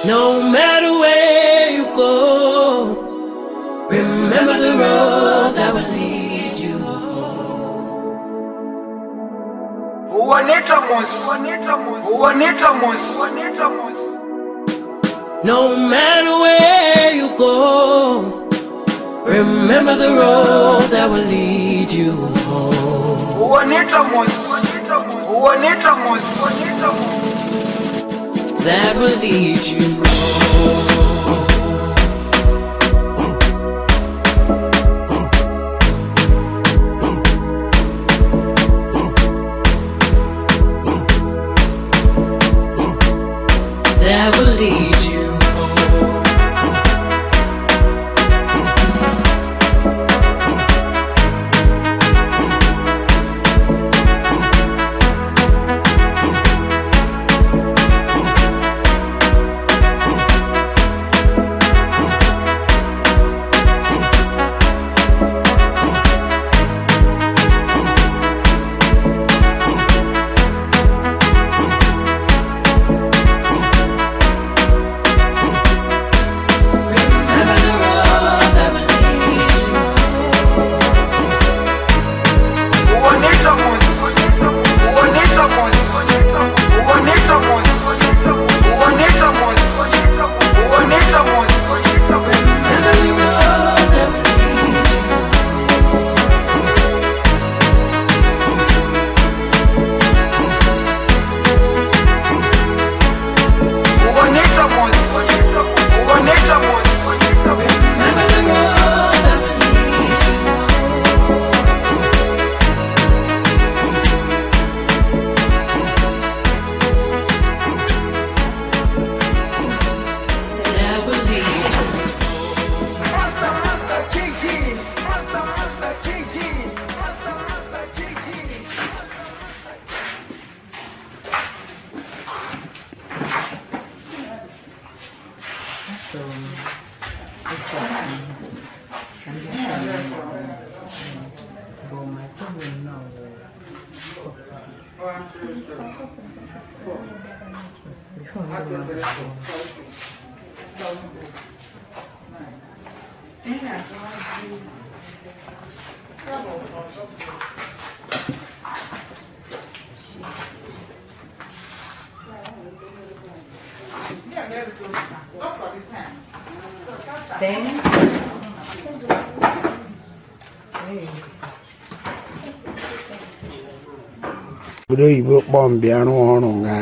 No matter where you go, remember the road that will lead you home. No matter where you go, remember the road that will lead you home. That will lead you home. That will lead you home. Remember the road that will lead you home. Remember the road that will lead you home. Remember the road that will lead you home. That will lead you home. But my problem now is before I know Ten. Obodo oyibo kpọọ m bịa rụọ ọrụ nga.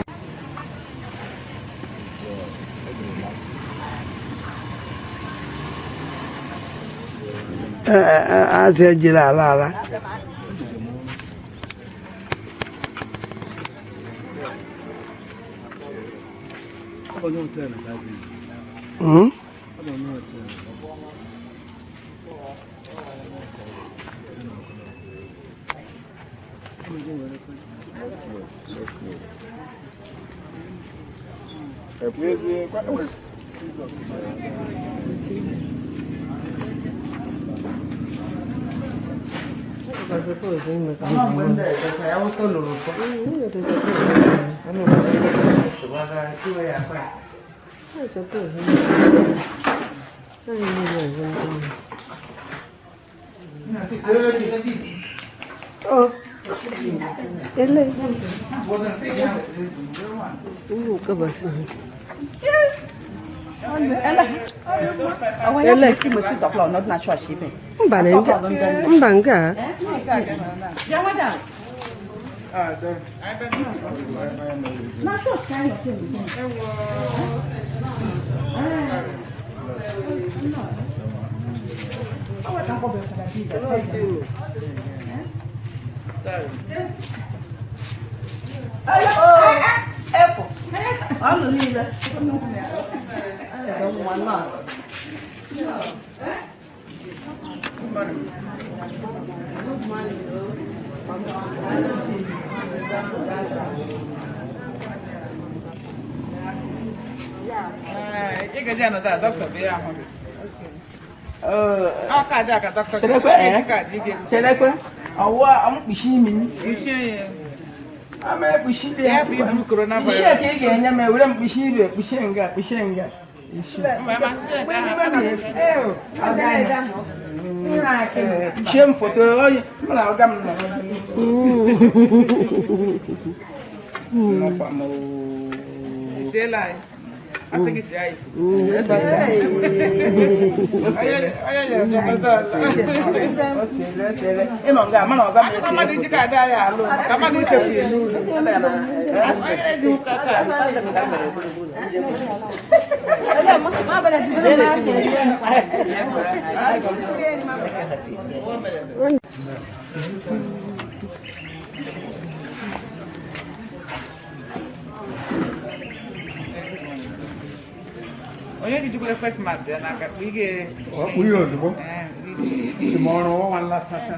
Azụ ejila ala ala. Mm? Oh, ele. Ele. Mba na mba nke a. Sorry. Good morning. Good morning. Chelekwe, ọwụwa mkpuchi imi m. Ama ekpuchi ibe ya. Mkpuchi ka ị ga-enye m ewere mkpuchi ibe kpuchie nga kpuchie nga. Kpuchie m foto onye mụ na ọga m nọ. Nnọkwa m Onye ji jikwara first mass ya n'aka kpa ige Ọkpụ ya ozugbo. Si m ọrụ ọnwa nlasacha.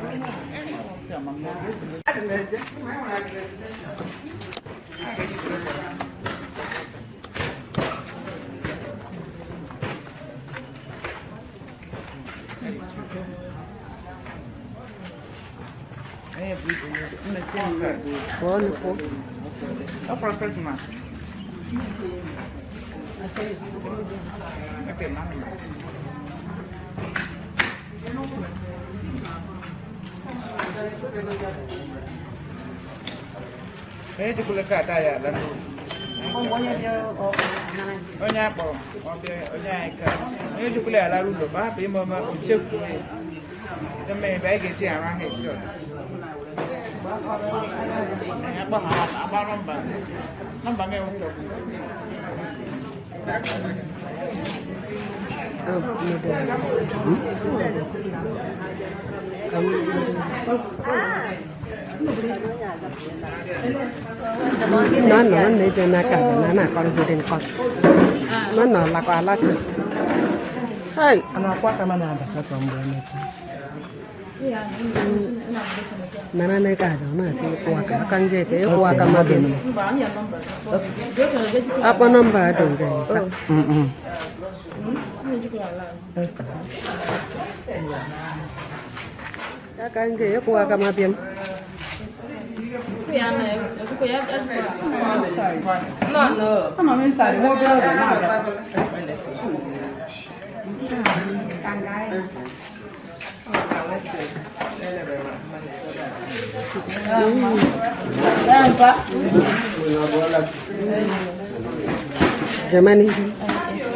Ọ fọrọ first mass. Okay, mama. Onye jikwara kaadị anyị ala n'ụlọ. Onye akpọrọ ọbịa onye anyị ka onye jikwara ya alara ụlọ ma hapụ ime ome o chefuo ya. Eme ebe anyị ga-eji arụ ahụ esi ọdụ. Anyị akpọ ha agba nọmba nọmba m ewusa bụ Nó nó nè cho nó cả nó nè con vừa đến con nó là quả lát hay Ana akwa aka m na-abata ka mgbe emechaa. nó nó nè cả rồi nó sẽ qua cả con dê cái qua cả mà bên apa namba dong guys aka nje kwa kama bien Ama m inside nwa obere oge na-aga. Germany.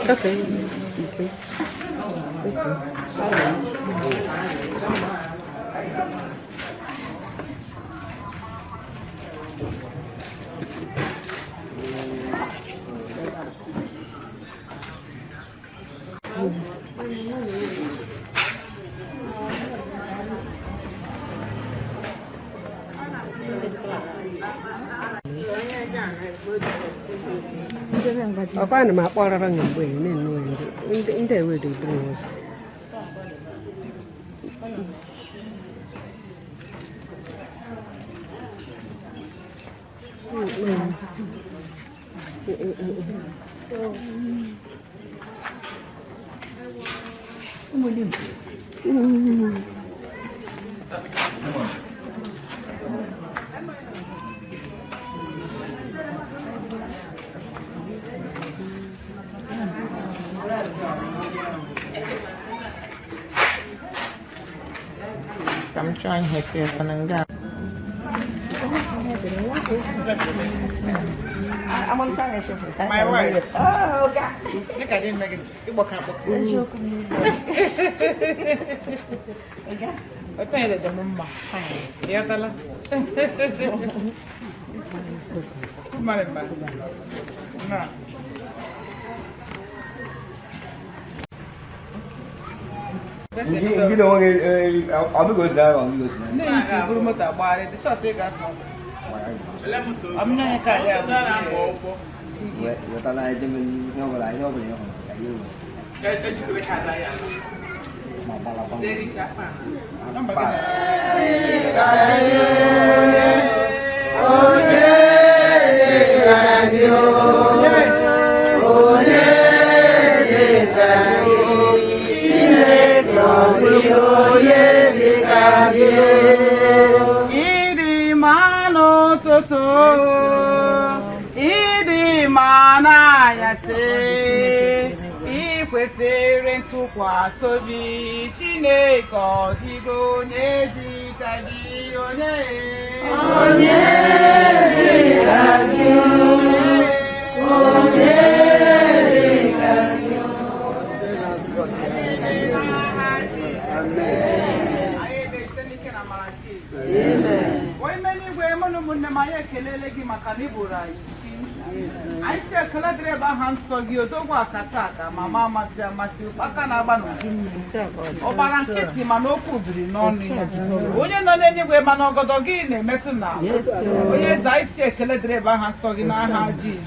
Okay. Okay. Ọkwa na m akpọrọrọ gị mgbe na-enu ndị ewede buru ụzọ. Ka m chọọ ihe tinye na nga. My wife. Oh, God. Look at him making it work out. Good morning, ma. No. Ngị na onwe gị ọ bụghị osi na ọ bụghị osi na. Nne ya si buru moto agbagharị dị sọsọ ị ga-asọ. Ọmụnye anyị kaadị ahụ. Wetala eje m ihe ọbụla ihe ọbụla ị hụrụ ka ihe were. Ma gbalakwa m. Nọmba gị na Ịdị mma n'ụtụtụ, ịdị mma n'anyasị, ị kwesịrị ntụkwasị obi Chineke ọ dịghị onye dị ka gị onye. Onye dị ka gị, onye dị ka gị. Anyị na-esite n'ike na amara Chineke. Onye n'igwe mụ na ụmụnne m anyị ekelele gị maka na ị bụrụ anyị chi. Anyị si ekele dịrị ebe aha nsọ gị odogwu akata aka ma ma amasị amasị ụkpaka na-agba n'uju mmiri. Ọgbara nkịtị mana okwu biri n'ọnụ ya. Onye nọ n'eluigwe mana ọgọdọ gị na-emetụ na onye eze anyị si ekele dịrị ebe aha nsọ gị n'aha Jizọs.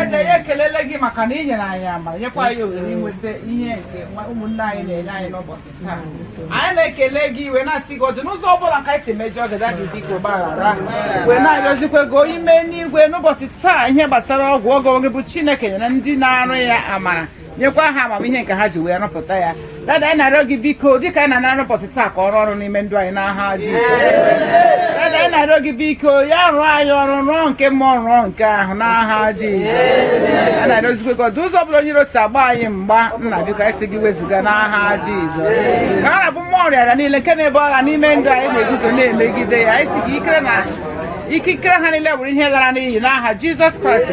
Eze ya ekelele gị maka na ị nyere anyị amara nyekwa anyị ohere inweta ihe nke ụmụnne anyị na-enye anyị n'ụbọchị taa. Anyị na-ekele gị wee na-asị gị ọdụ n'ụzọ ọ bụla ka anyị si mejọ gị dadị biko gbaghara wee na-arịọzikwa ego ime n'igwe n'ụbọchị taa ihe gbasara ọgwụ ọgọ gị bụ Chineke nyere ndị na-arụ ya amara nyekwa ha amamihe nke ha ji wee rụpụta ya. Dada anyị na-arịọ gị biko dịka anyị na-anara ụbọchị taa ka ọrụ ọrụ n'ime ndụ anyị n'aha Jizọs. Dada anyị na-arịọ gị biko ya rụọ anyị ọrụ rụọ nke mmụọ rụọ nke ahụ n'aha Jizọs. A na-arịọzikwa gị ọdụ ụzọ ọbụla onye iro si agba anyị mgba nna biko anyị sị gị wezụga n'aha Jizọs. Ka ha na-abụ mmụọ ọrịara niile nke na-ebu agha n'ime ndụ anyị na-eguzo na-emegide ya anyị sị gị ikere na ikikere ha niile bụrụ ihe lara n'iyi n'aha Jizọs Kraịst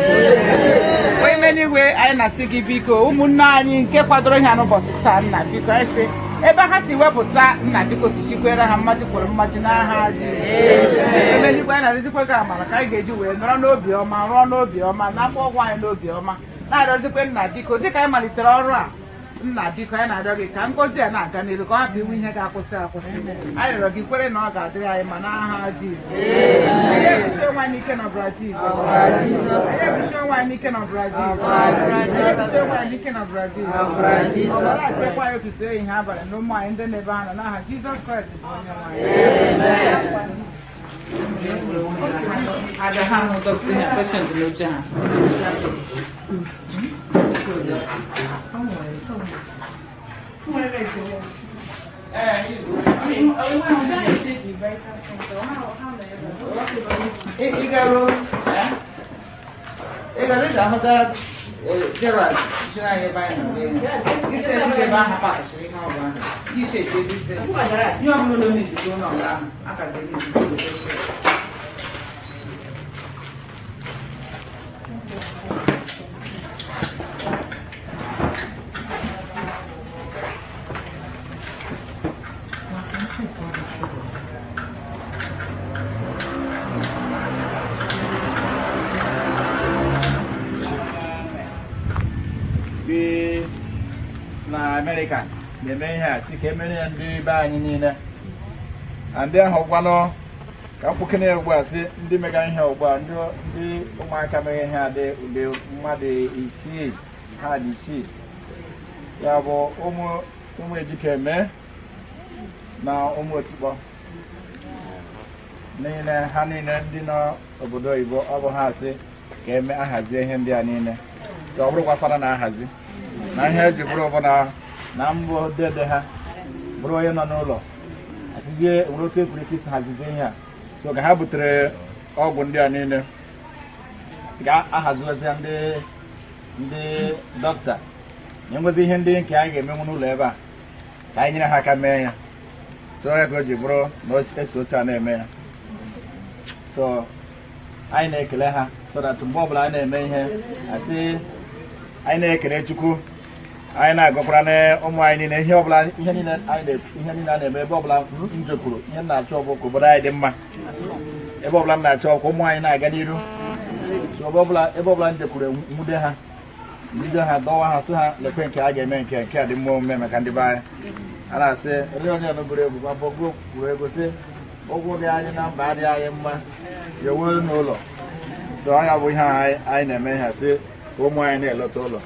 bụ onye ime n'igwe anyị na-asị gị biko ụmụnne anyị nke kwadoro ihe n'ụbọchị taa nna biko anyị sị ebe ha si wepụta nna biko tichikwere ha mmachi kwuru mmachi n'aha Jizọs. Ebe eluigwe anyị na-arịọzikwa gị amara ka anyị ga-eji wee nọrọ n'obi ọma rụọ n'obi ọma na-akpọ ọgwụ anyị n'obi ọma na-arịọzikwa nna biko dịka anyị malitere ọrụ a nna biko anyị na-arịọ gị ka ngọzi a na-aga n'iru ka ọ hapụ iwu ihe ga-akwụsị akwụsị. Anyị rịọrọ gị kwere na ọ ga-adịrị anyị ma n'aha Jizọs. Anyị ebusie nwa anyị n'ike n'ọbara Jizọs. Anyị ebusie nwa anyị n'ike n'ọbara Jizọs. Anyị ebusie nwa anyị n'ike n'ọbara Jizọs. Ọbara achekwa anyị ụtụtụ ehihie abalị na ụmụ anyị ndị na-ebe ha nọ n'aha Jizọs Kraịst bụ onye nwe anyị. Ada ha hụ dọkịta na patient n'oche ha. Ị garuo ị gara ị ga-ahụta Gerald jiri anyị ebe anyị nọ isi ezi ebe ahụ pakachiri ihe ọbụla isi esi ezi isi ihe ọbụla ụlọ n'izugbo ụlọ ọbụla ahụ aka ga-eri izugbo ụlọ. Bi na Amerịka na-eme ihe a si ka emere ya ndị be anyị niile na ndị ahụ gwanụ ka mkpokene ya ugbu a sị ndị mega ihe ugbu a ndị ụmụaka mere ihe a dị ụdị mmadụ isii ha dị isii ya bụ ụmụ ejike mee na ụmụ otikpọ niile ha niile ndị nọ obodo oyibo ọ bụ ha sị ka eme ahazie ihe ndị a niile so ọ bụrụkwa fada na-ahazi na ihe eji bụrụ bụ na mbụ dede ha bụrụ onye nọ n'ụlọ asịzie were otu ekwuru ike isi hazizie ihe a so ka ha butere ọgwụ ndị a niile sị ka ahaziwezie ndị dọkịta na enwezi ihe ndị nke anyị ga-emenwu n'ụlọ ebe a ka anyị nyere ha aka mee ya so ya ka o ji bụrụ na esi otu a na-eme ya so anyị na-ekele ha so that mgbe ọbụla anyị na-eme ihe asị anyị na-ekele Chukwu anyị na-agọkwara na ụmụ anyị niile ihe ọbụla ihe niile a na-eme ebe ọbụla m jekwuru ihe m na-achọ bụ ka obodo anyị dị mma ebe ọbụla m na-achọ ka ụmụ anyị na-aga n'iru so ebe ọbụla m jekwuru nwude ha bido ha dọwa ha sị ha lekwe nke a ga-eme nke a dị mma omume maka ndị be anyị A na-asị ndị onye nụburu egwu ma bọgbuo kwuru ego sị ụgwụ dị anyị na mba adịghị anyị mma yewe n'ụlọ. So anya bụ ihe anyị na-eme ihe sị ka ụmụ anyị na-elota ụlọ.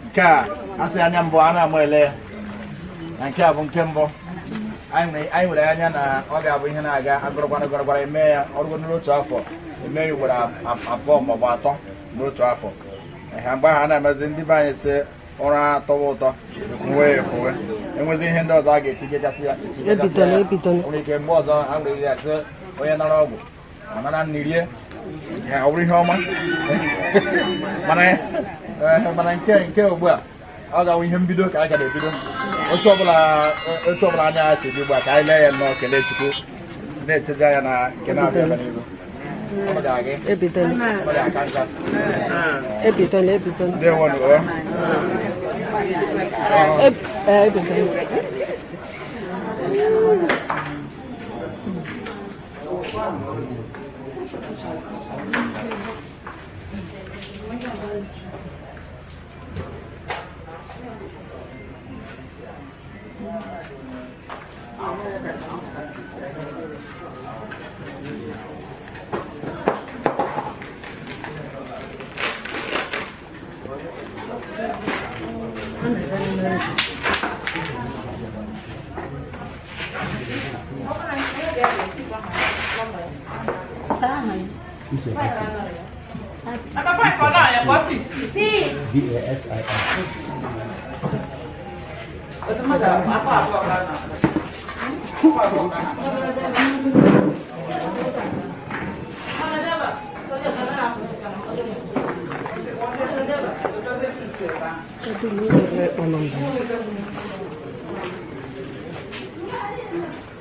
Nke a asị anya mbụ a na-ama ele ya na nke a bụ nke mbụ anyị nwere anya na ọ ga-abụ ihe na-aga agụrụgwara gụrụgwara eme ya ọrụgo n'otu afọ eme ya ugboro abụọ maọbụ atọ n'otu afọ. Mgbe ahụ a na-emezi ndị be anyị sị ụra atọwa ụtọ ekwuwe ekwuwe enwezi ihe ndị ọzọ a ga-etinyechasị ya nwere ike mgbe ọzọ a nwere ike asị onye nara ọgwụ ọ nara nri rie ọ bụrụ ihe ọma mana nke ugbu a ọ ga-awụ ihe mbido ka a gara ebido otu ọbụla anya si dị ugbu a ka anyị lee ya nnọọ kelee Chukwu na-echezi anya na nke na-abịa n'ihu.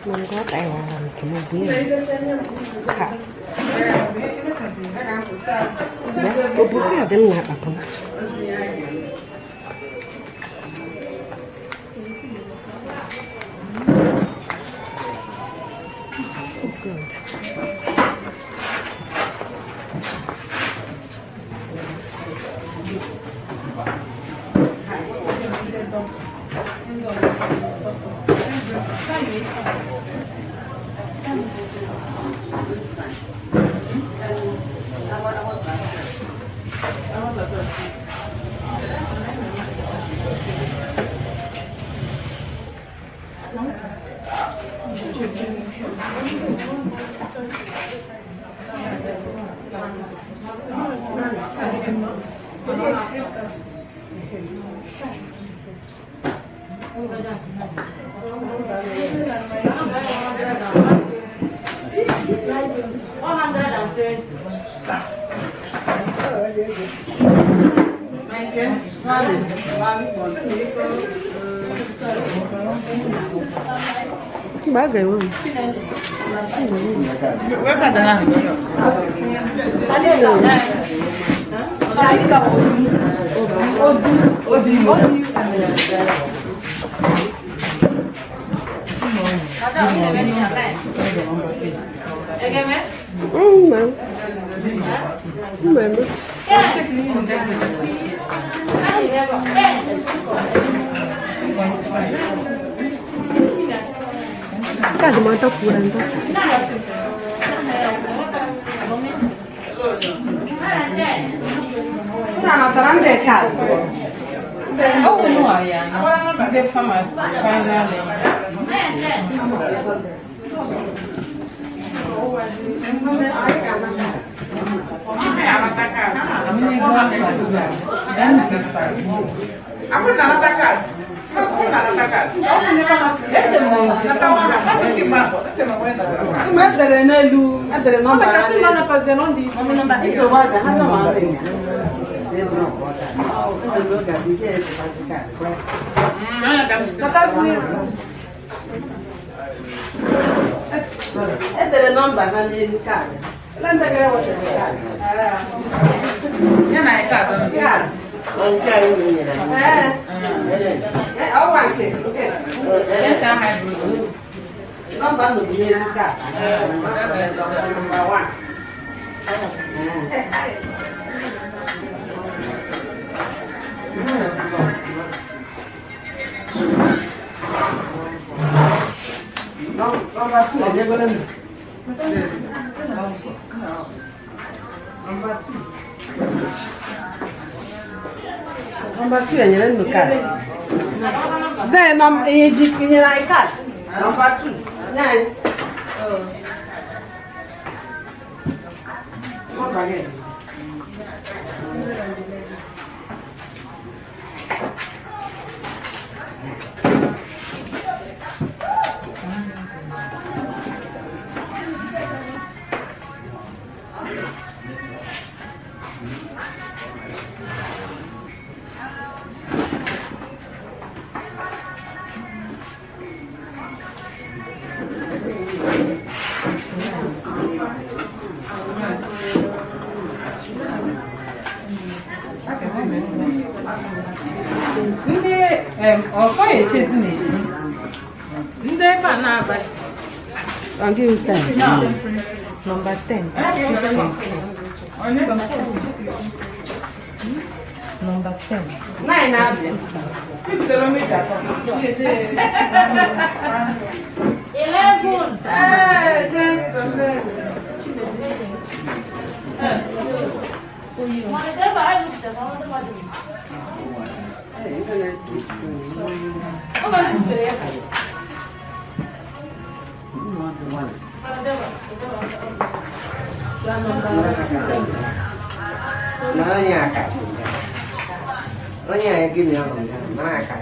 Mình có tài hòa làm cái mô bia khá. Ọ bụ ka dị m na-akpapụ. Oh God. Number 2, enyegole m. Number 2. Number 2 enyere nnu kaadị. Then ihe ji nyere anyị kaadị. Number 2. Nye anyị. Nọmba gị. Ndị ọkọ echezi na-eti ndị ebe a na-abalị. I'll give you 10. Number 10. 6.4. Number 10. 9. 11. Onye aka. Onye a gịnị ọrụ ya mara aka.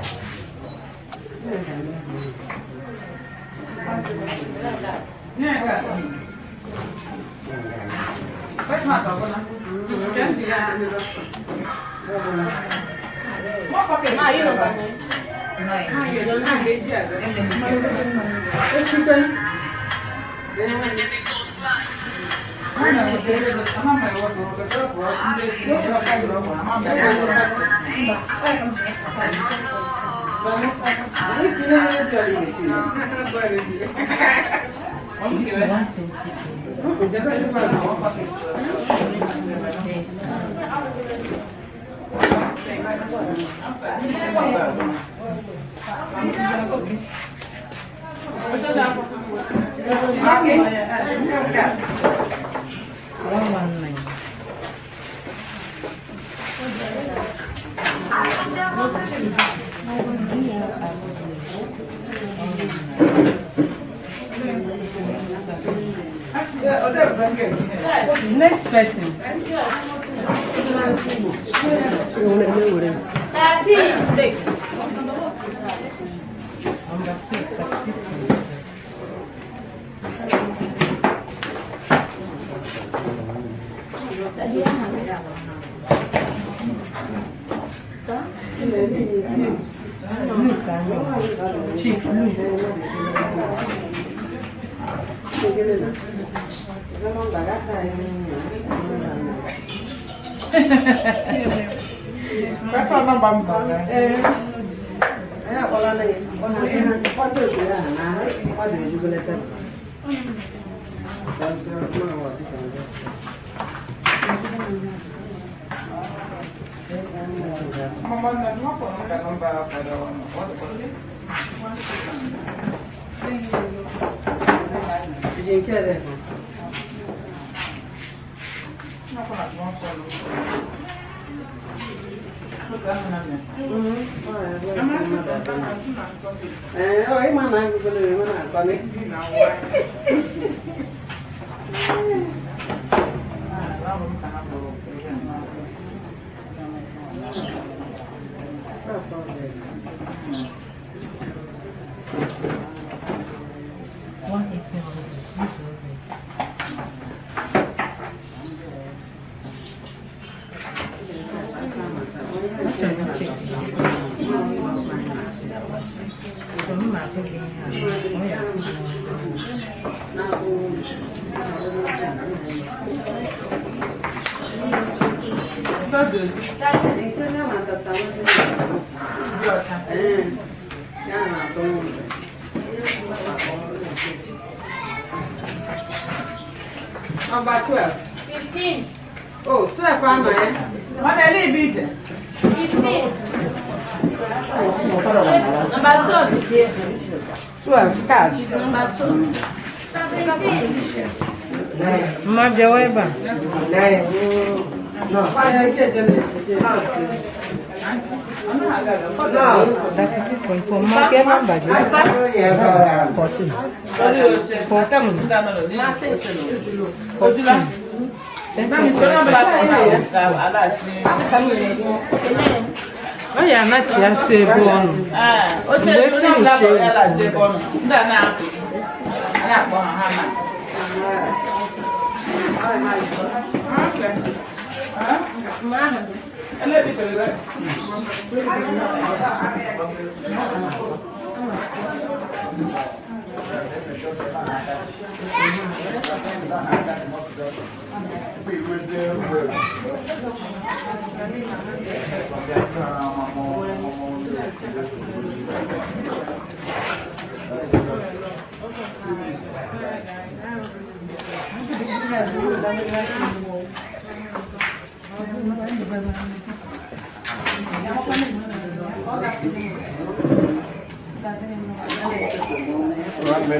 119. Next person. 13. Number 2, 36. Chief Luke. Number 12. 15. Oh, 12 anọ ya. Mana ele ibe ije. 15. Number 12 is here. 12 cards. Number 12. 17. Mma bịawa ebe a. 36.4. Mma ke nọmba gị. 14. 14. 14. Ọ ya anachi atụ ebe ọ nọ. Mgbe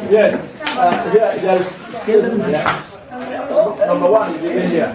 Yes, yeah, there's yeah. Number one is in here.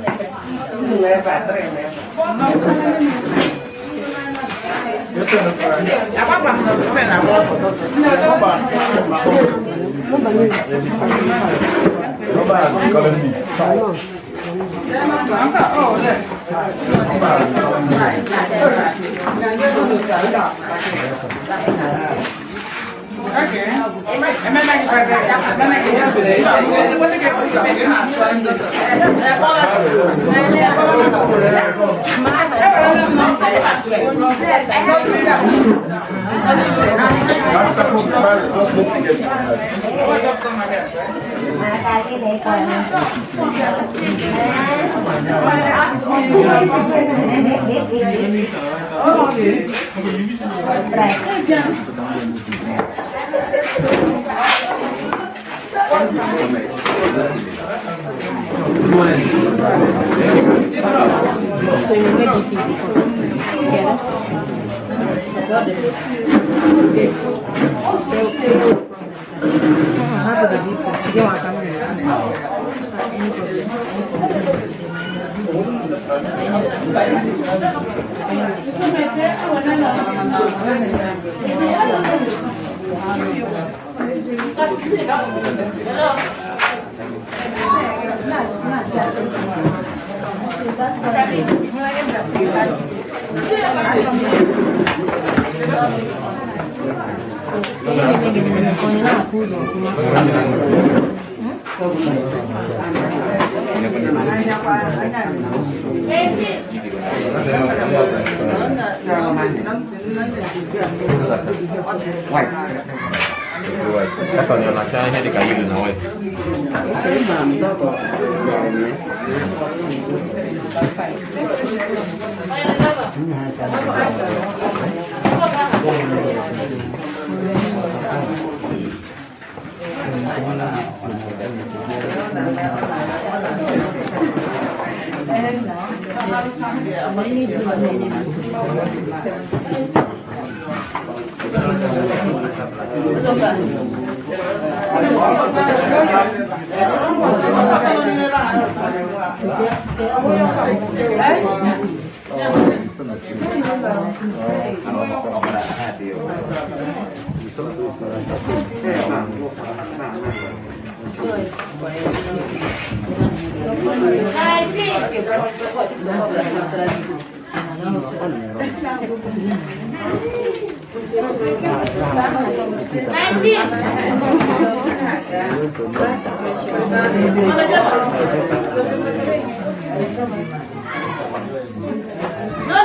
No,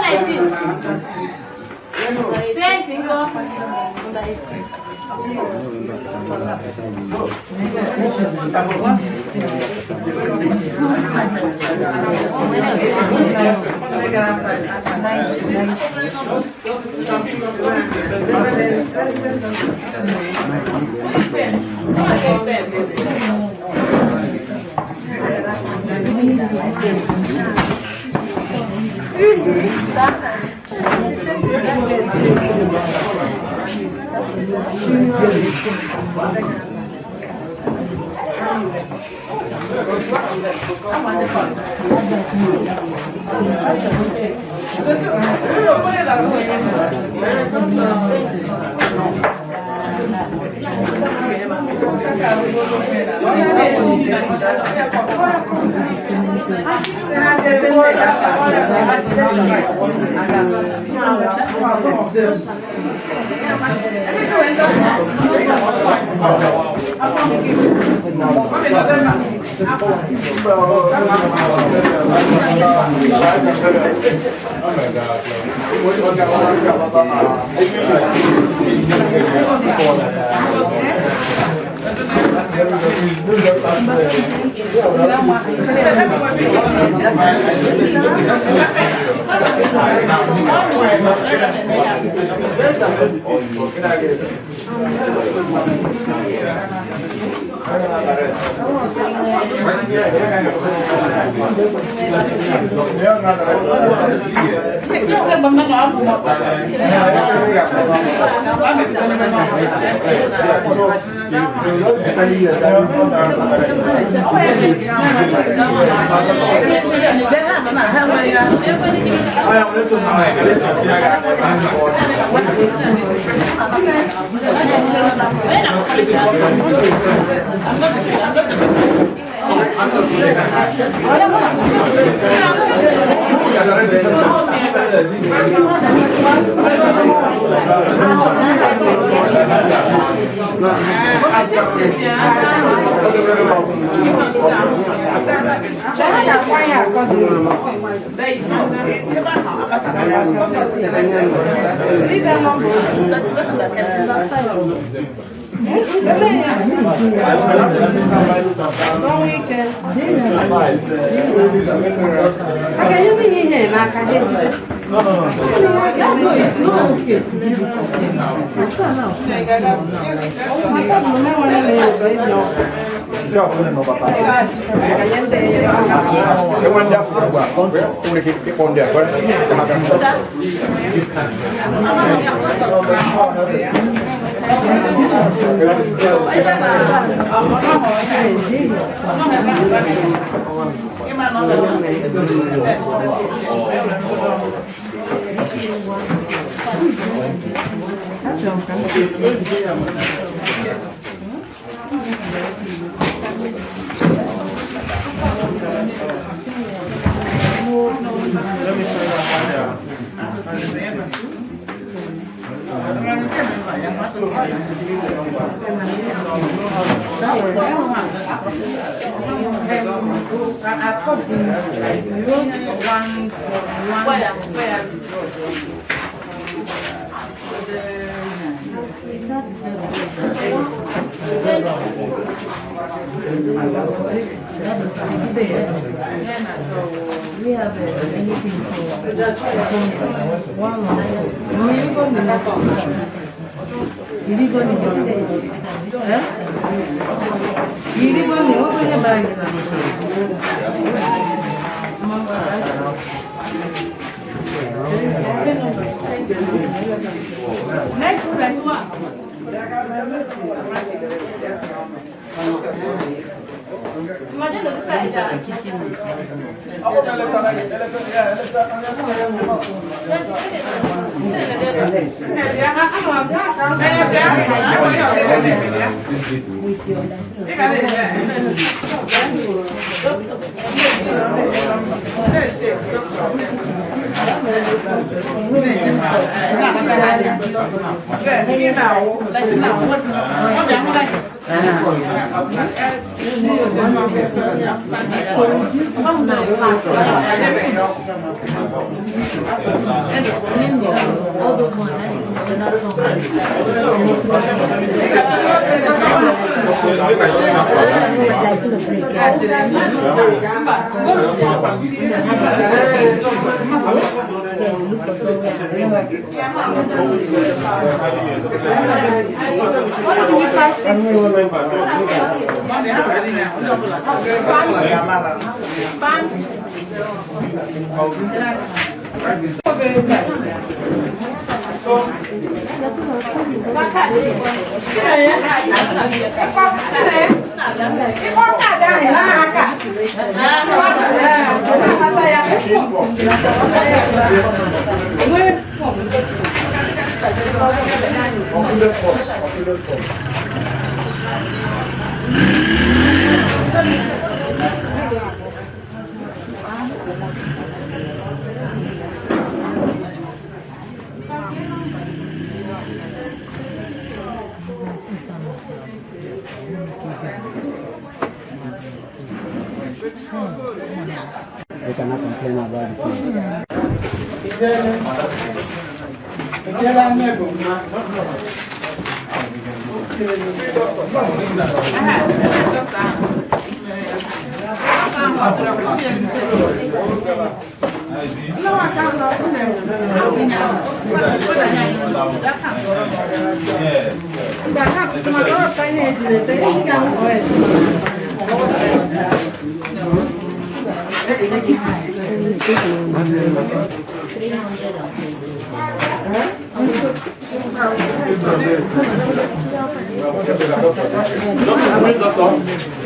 19. 20, go. They cannot complain about this one.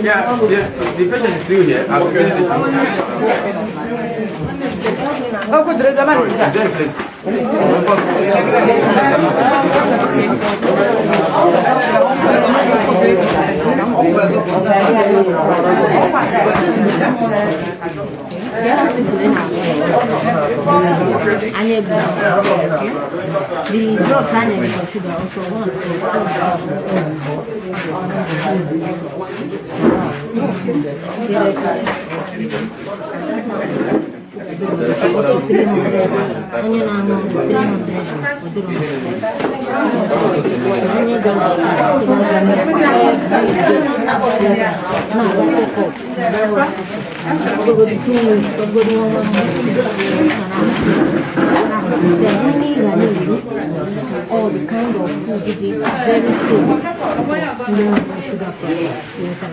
Yeah, the patient is still here. The drugs I never consider also one. All the kind of food they very safe. Sugar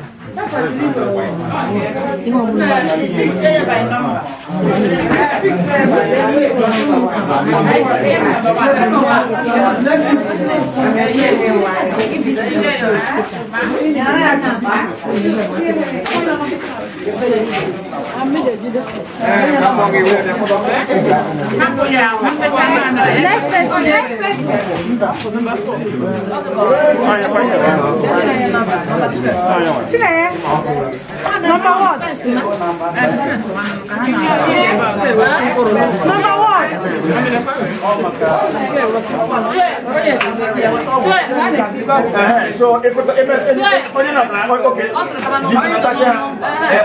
Number one. Number one. So if it's okay,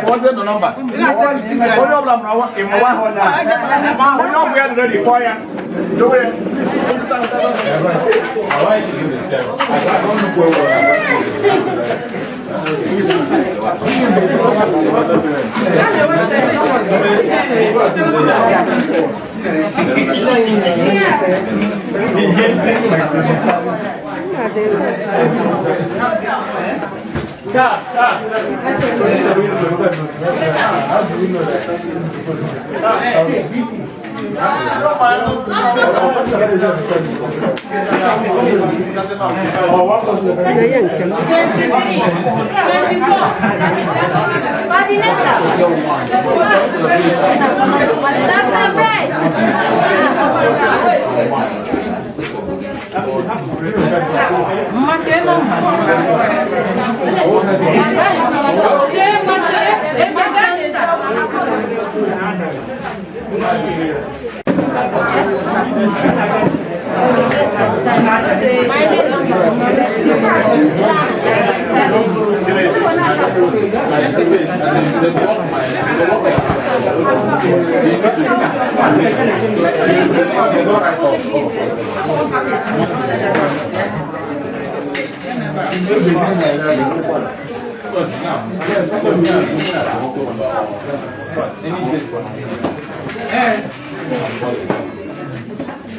what's the number?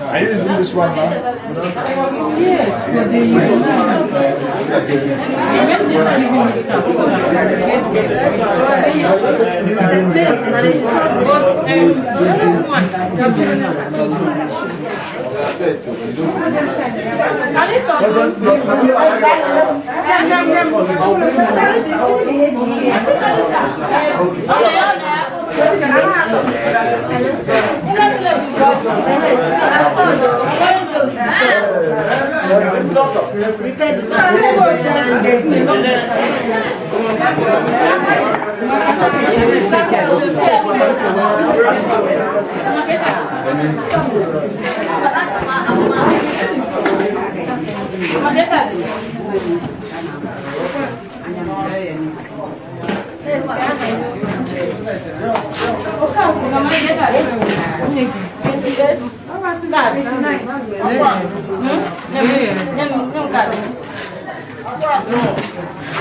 Are you using this one now? Yes, but they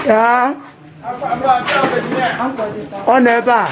Ya. Ọ nọ ebe a.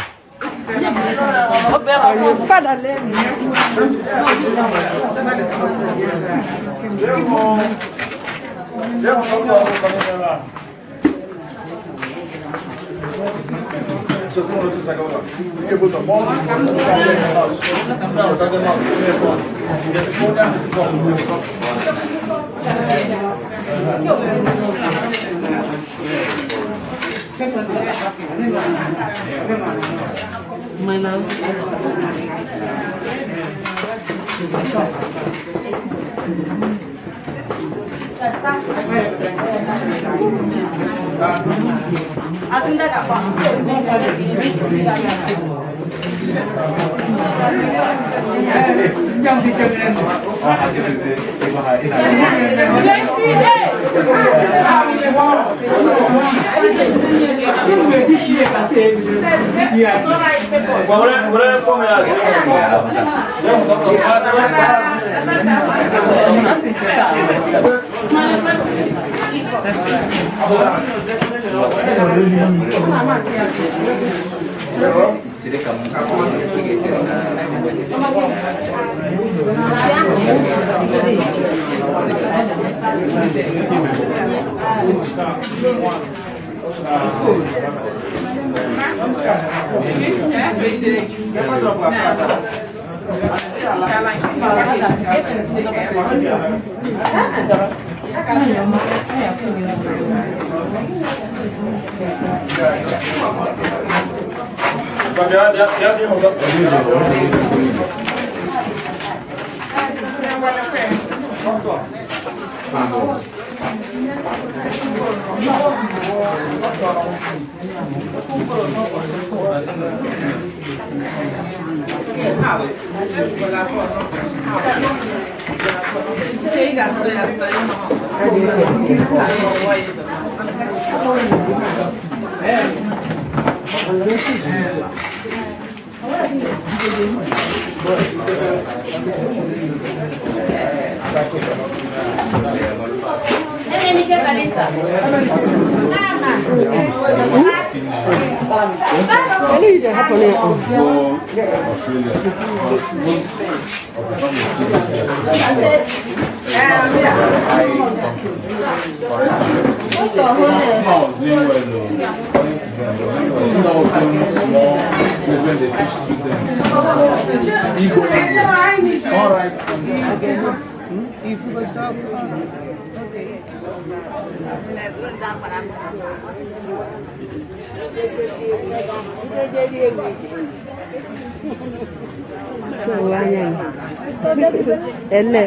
Ele.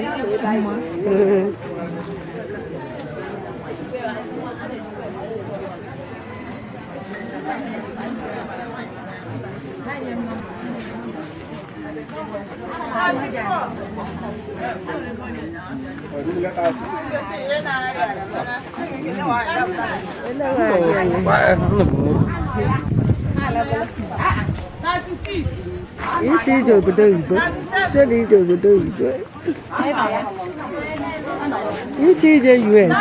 Iche ije obodo oyibo, chọrọ ije obodo oyibo. Iche ije US.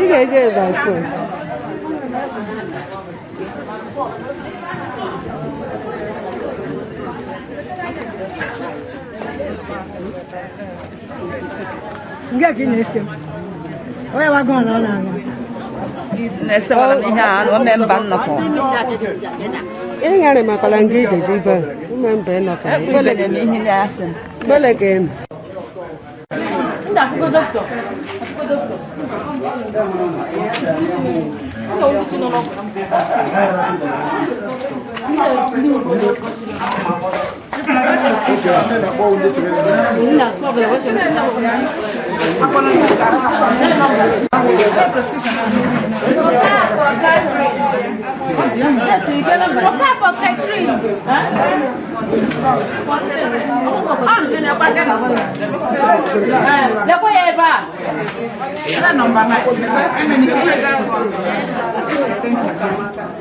Ị ga-eje by force. Nke ka ị na-ese m? Onye wago ọ nọ na-aṅụ? Na-esewara m ihe a, o mee mba nnọkọ. Ị ghara makwara nga ije je ibe ume mba ị nọkọ. Ekpere na-eme ihe na-asị m. Gbele ka ị nọ. Ndị akwụkwọ dọkịta. Akwụkwọ dọkịta. Ụlọ oluchi nọ n'ọkụ. Okafor Catherine. Lekwa ya ebe a.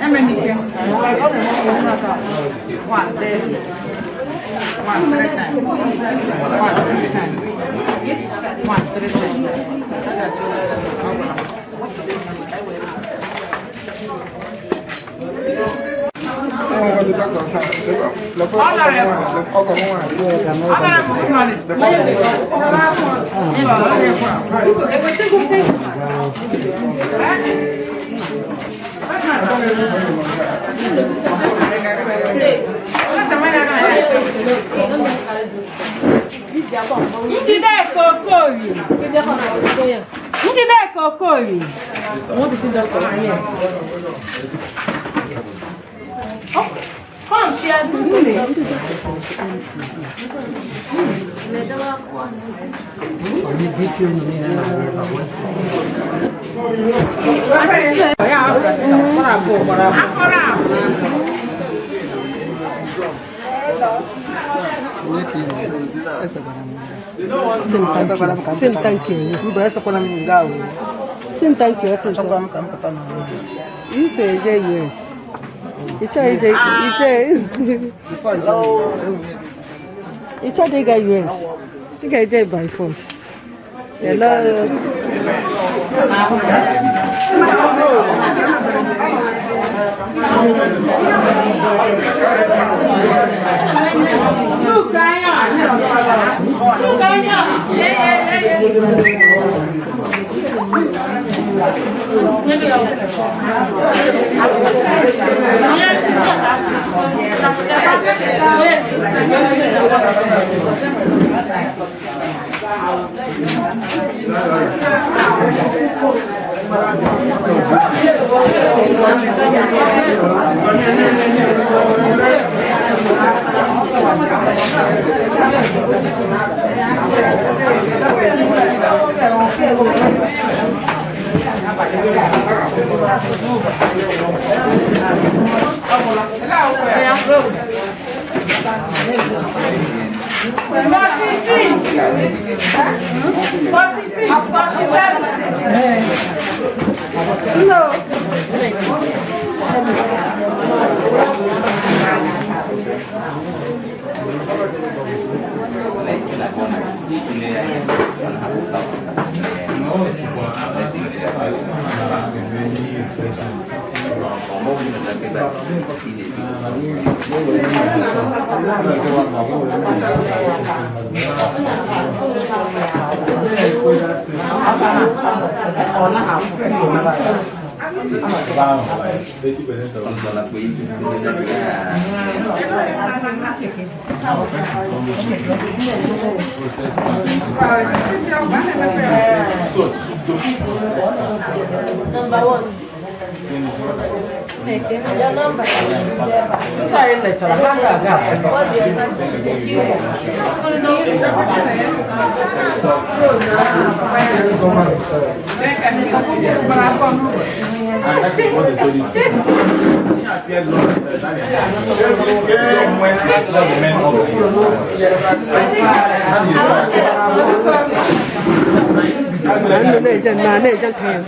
Emenike. One, there. One, three times. One, three times. One, three times. Njideka Okorie. Njideka Okorie. I want to see doctor. Yes. Oh, come, she has been seen. Sị m thank you. Mba, esekwala m nga ahụ. Sị m thank you. Ọsịsọ. Achọkwa m ka m pụta n'ụlọ. Ị sị eje US. Ị chọrọ ije ije. Ị chọrọ ịga US. Ị ga-eje by force. Hello. Look, anya. Look, anya. 46, 47. No. Number one. Your number. Na-eje na na-eje ka ya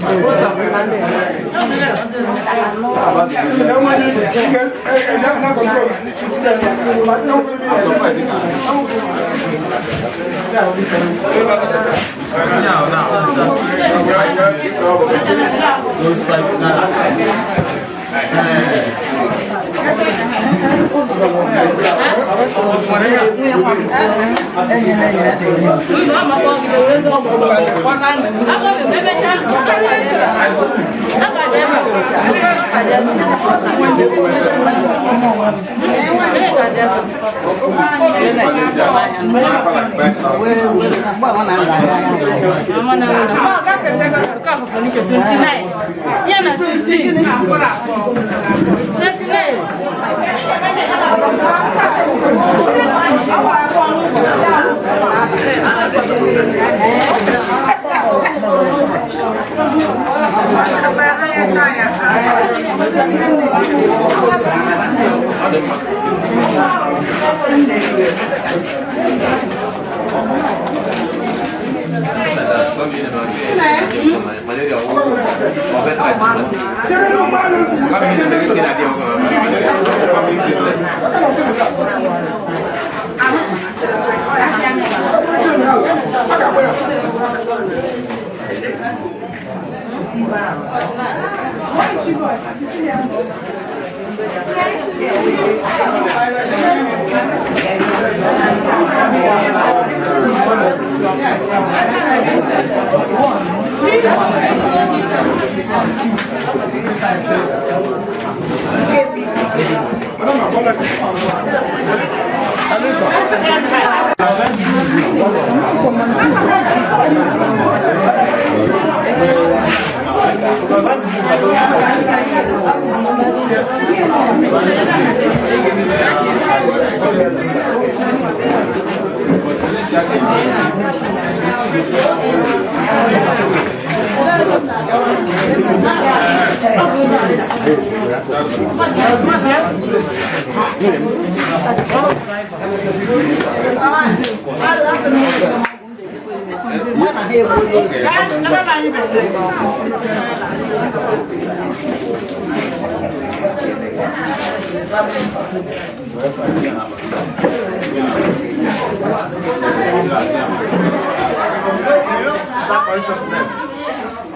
That consciousness.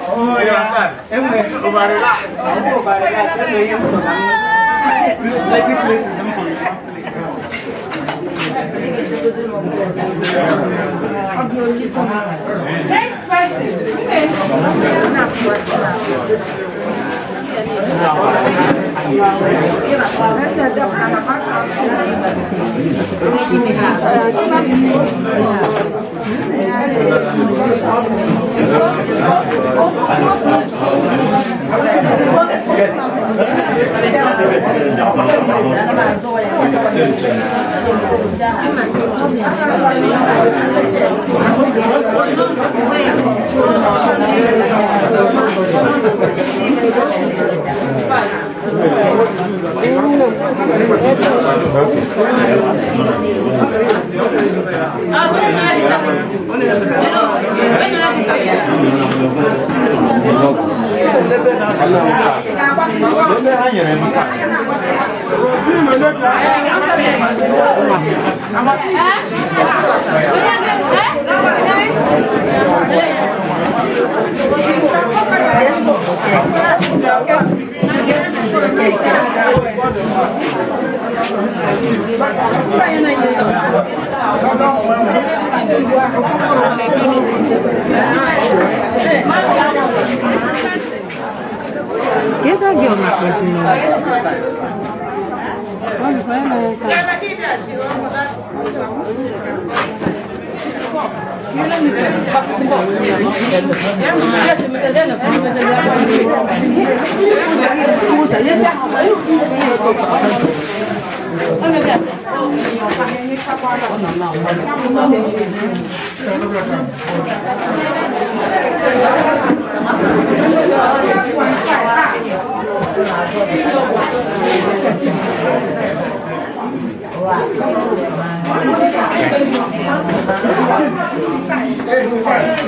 Oh, you understand? Over relax. Plenty places in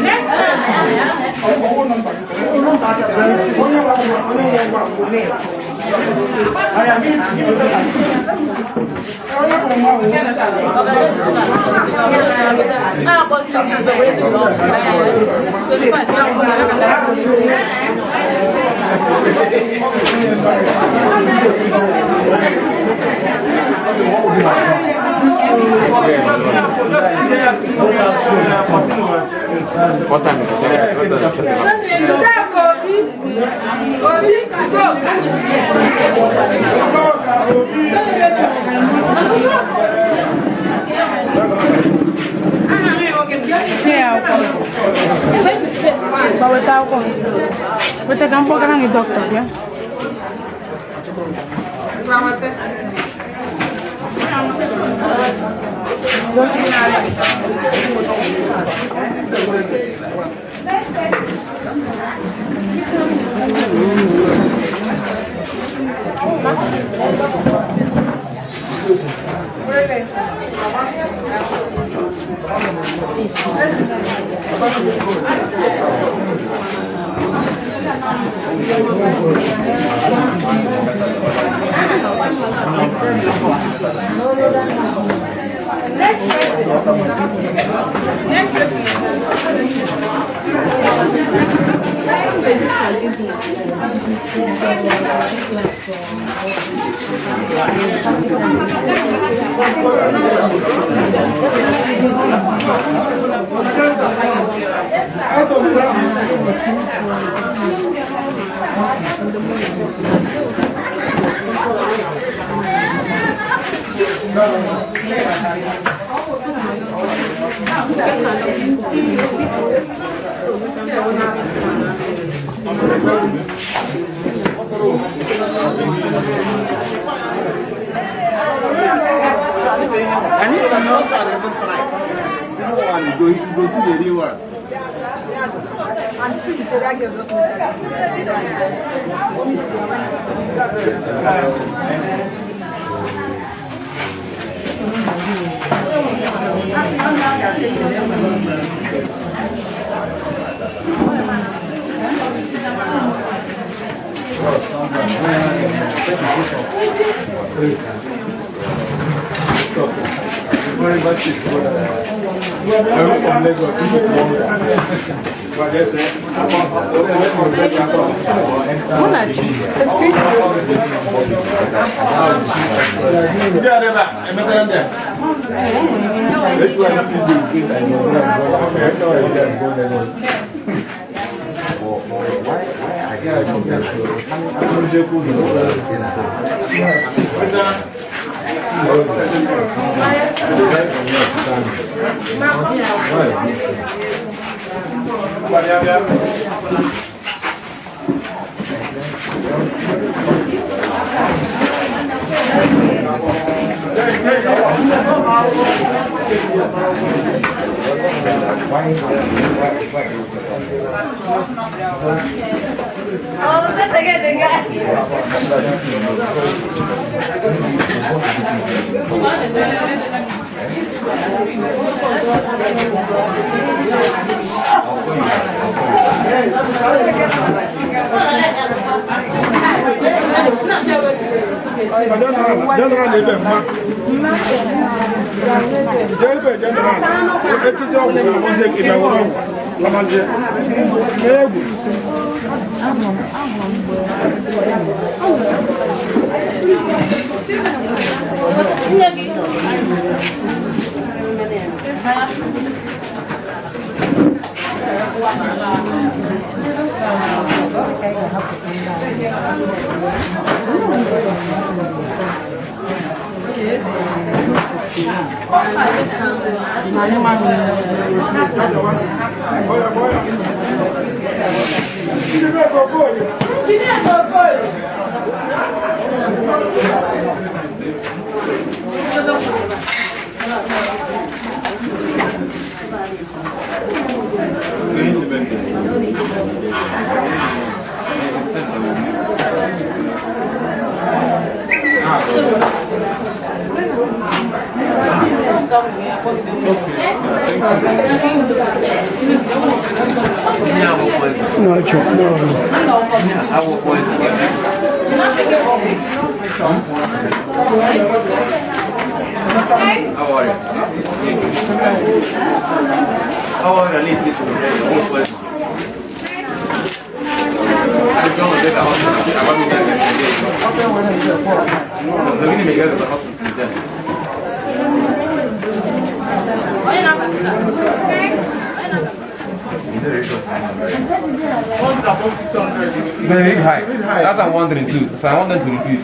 Next. What time is it? Weta ka m kpọgara gị dọkịta bịa. I need to know so I even try. See one, you go see the real one. And the thing is, that girl just made Okay. No, no. How are you? How are you? Very high. That's what I'm wondering too. So I want them to repeat.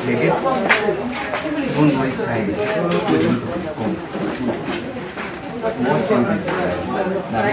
They get one voice time. Small changes. Now,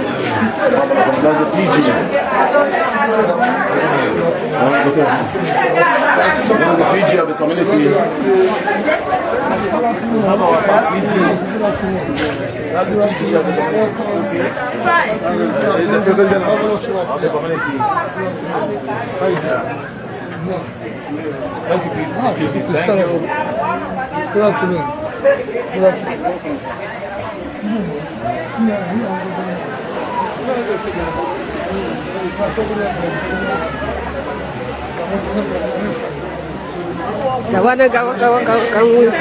That's a PG. That's the PG of the community. PG. That's the PG of the community. He's the president of the community. Thank you, PG. Thank you. Good afternoon. Good afternoon.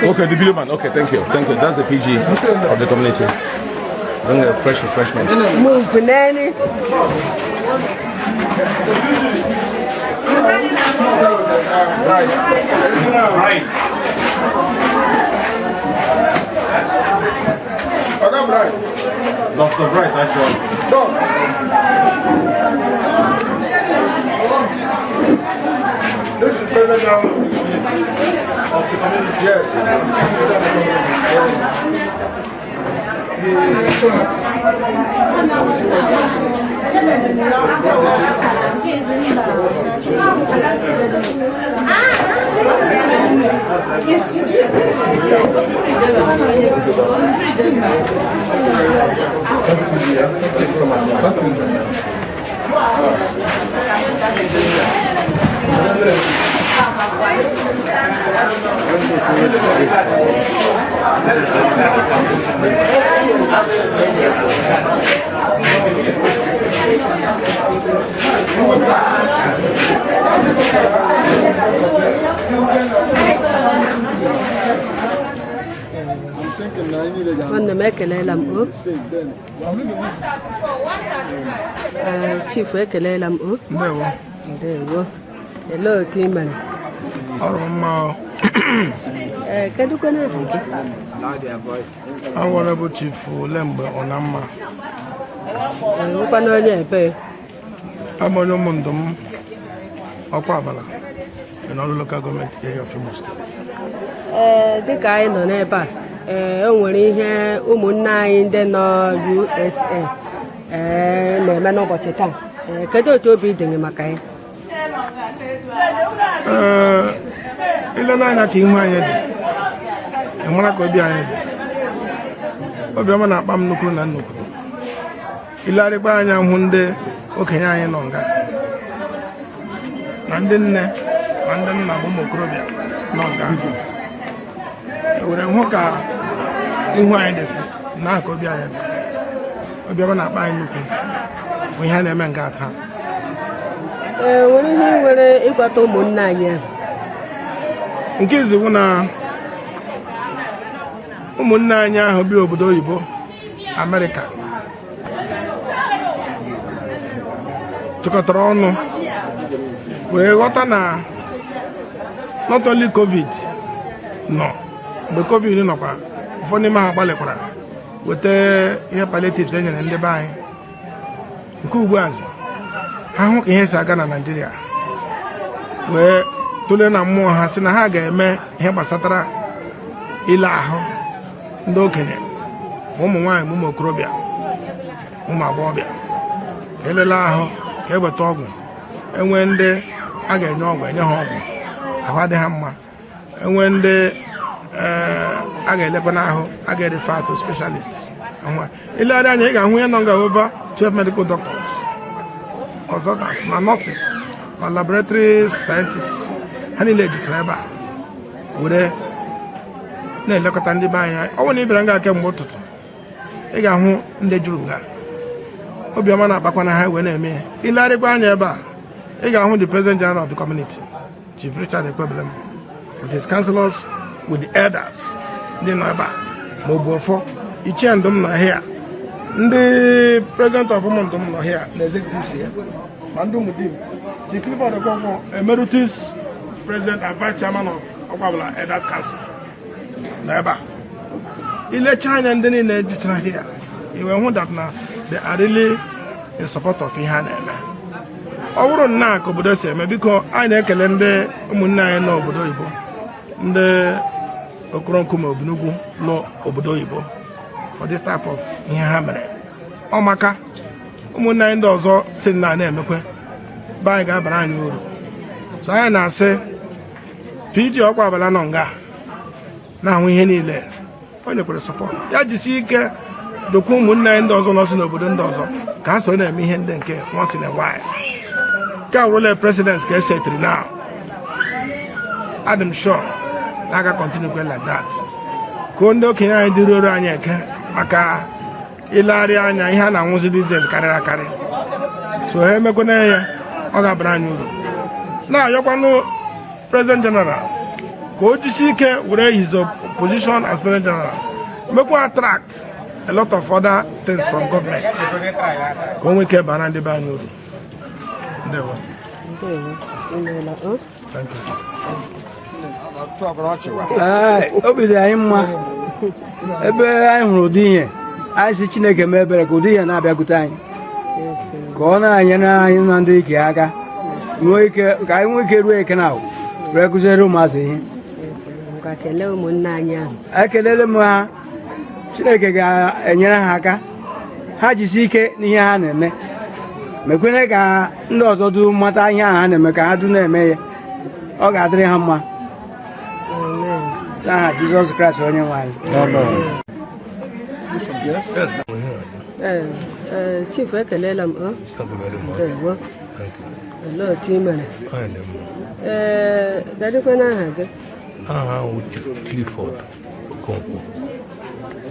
Okay, the video man. Okay, thank you. Thank you. That's the PG of the community. Bring a fresh refreshment. Move, nanny. Right. Right. Oga Bright. Dr. Bright, actually. Dog. This is President of the community. Of the community? Yes. He is so happy. Nwanne m ekelela m o. Chief ekelela m o. Ndewo. Ndewo. Elee otu ị mere? Ọrụ mma. Kedu kwana aha gị? Awọrọ bụ Chief Olemgbe Ọnamma. Nwekwana onye ebe? Abụ onye ụmụndụ m ọkwa abala in Orlu Local Government Area of Imo State. Dịka anyị nọ n'ebe a, o nwere ihe ụmụnne anyị ndị nọ USA na-eme n'ụbọchị taa. Kedu otu obi dị gị maka ya? Ile n'anya ka ihu anyị dị, ị mara ka obi anyị dị. Obiọma na-akpa m nnukwu na nnukwu. Ilegharịkwa anya hụ ndị okenye anyị nọ nga, na ndị nne ma ndị nna ma ụmụ okorobịa nọ nga, were hụ ka ihu anyị dịsị na aka obi anyị dị. Obiọma na-akpa anyị nnukwu bụ ihe a na-eme nga taa. Ee, nwere ihe ị nwere ịgwata ụmụnne anyị ahụ? Nke iziwu na ụmụnne anyị ahụ bi obodo oyibo, Amerịka, chịkọtara ọnụ wee ghọta na not only COVID nọ, mgbe COVID nọkwa, ụfọdụ n'ime ha gbalịkwara weta ihe palliatives e nyere ndị be anyị. Nke ugbu a, ha hụ ka ihe si aga na Naịjirịa, wee tụlee na mmụọ ha sị na ha ga-eme ihe gbasatara ile ahụ ndị okenye, ma ụmụ nwaanyị, ma ụmụ okorobịa, ụmụ agbọghọbịa, ka elele ahụ, ka eweta ọgwụ, enwee ndị a ga-enye ọgwụ, enye ha ọgwụ, ahụ adị ha mma, enwee ndị a ga-elekwa n'ahụ, a ga-erefer to specialists ahụ. Ilegharị anya, ị ga-ahụ ihe nọ nga, over 12 medical doctors, consultants, ma nurses, ma laboratory scientists, ha niile jụtara ebe a were na-elekọta ndị be anyị. Ọ bụrụ na ị bịara nga kemgbe ụtụtụ, ị ga-ahụ ndị juru nga. Obiọma na-akpakwa na ha wee na-eme ya. Ilegharịkwa anya ebe a, ị ga-ahụ the president general of the community, Chief Richard Ekwebelem, with his councillors, with the elders ndị nọ ebe a, ma ọ bụ ọfọ ichie ndụm nọ here, ndị president of ụmụndụm nọ here na executives ya, ma ndị ụmụdim. Chief Clifford Okonkwo, emeritus president and vice chairman of Ọkwabụla Elders Council, nọ ebe a. Ilecha anya ndị niile juchara here, i wee hụ that na they are really in support of ihe a na-eme. Ọ bụrụ nna ka obodo si eme, biko, anyị na-ekele ndị ụmụnne anyị n'obodo oyibo, ndị Okoronkwu ma Obinugwu n'obodo oyibo, for this type of ihe ha mere. Ọ maka ụmụnne anyị ndị ọzọ si na na-emekwe be anyị ga-abara anyị uru. So anyị na-asị PG ọkwa abala nọ nga na-ahụ ihe niile, o nyekwara support ya, jisie ike dokwa ụmụnne anyị ndị ọzọ nọ si n'obodo ndị ọzọ ka ha soro na-eme ihe ndị nke once in a while. Nke a wụrụla president ka esetiri now. Adị m sure na aga continue kwe like that, ka ndị okenye anyị dịruoro anyị eke, maka ilegharị anya, ihe a na-anwụzi these days karịrị akarị. So ha emekwana ya, ọ ga-abara anyị uru. Na-ayọkwanụ president general ka o jisi ike were his position as president general mekwa attract a lot of other things from government, ka o nwee ike bara ndị be anyị uru. Ndewo. Ndewo, imeela o. Thank you. Ee, obi dị anyị mma ebe anyị hụrụ ụdị ihe anyị. Si Chineke mee ebere ka ụdị ihe na-abịakwute anyị, ka ọ na-enyere anyị na ndị ike aka, nwee ike, ka anyị nwee ike ruo eke na wee kụziere ụmụazị ihe. Ngwa, kelee ụmụnne anyị ahụ. Ekelele m ha. Chineke ga-enyere ha aka, ha jisi ike n'ihe ha na-eme, mekwene ka ndị ọzọ du mata ihe ahụ ha na-eme, ka ha du na-eme ya. Ọ ga-adịrị ha mma n'aha Jizọs Kraịst onye nwe anyị. Ee, chief, ekelela m o. Thank you very much. Ndewo. Thank you. Olee otu ị mere? Anyị dị mma. Ee, dedịkwa n'aha gị. Aha ahụ Chief Clifford Okonkwo,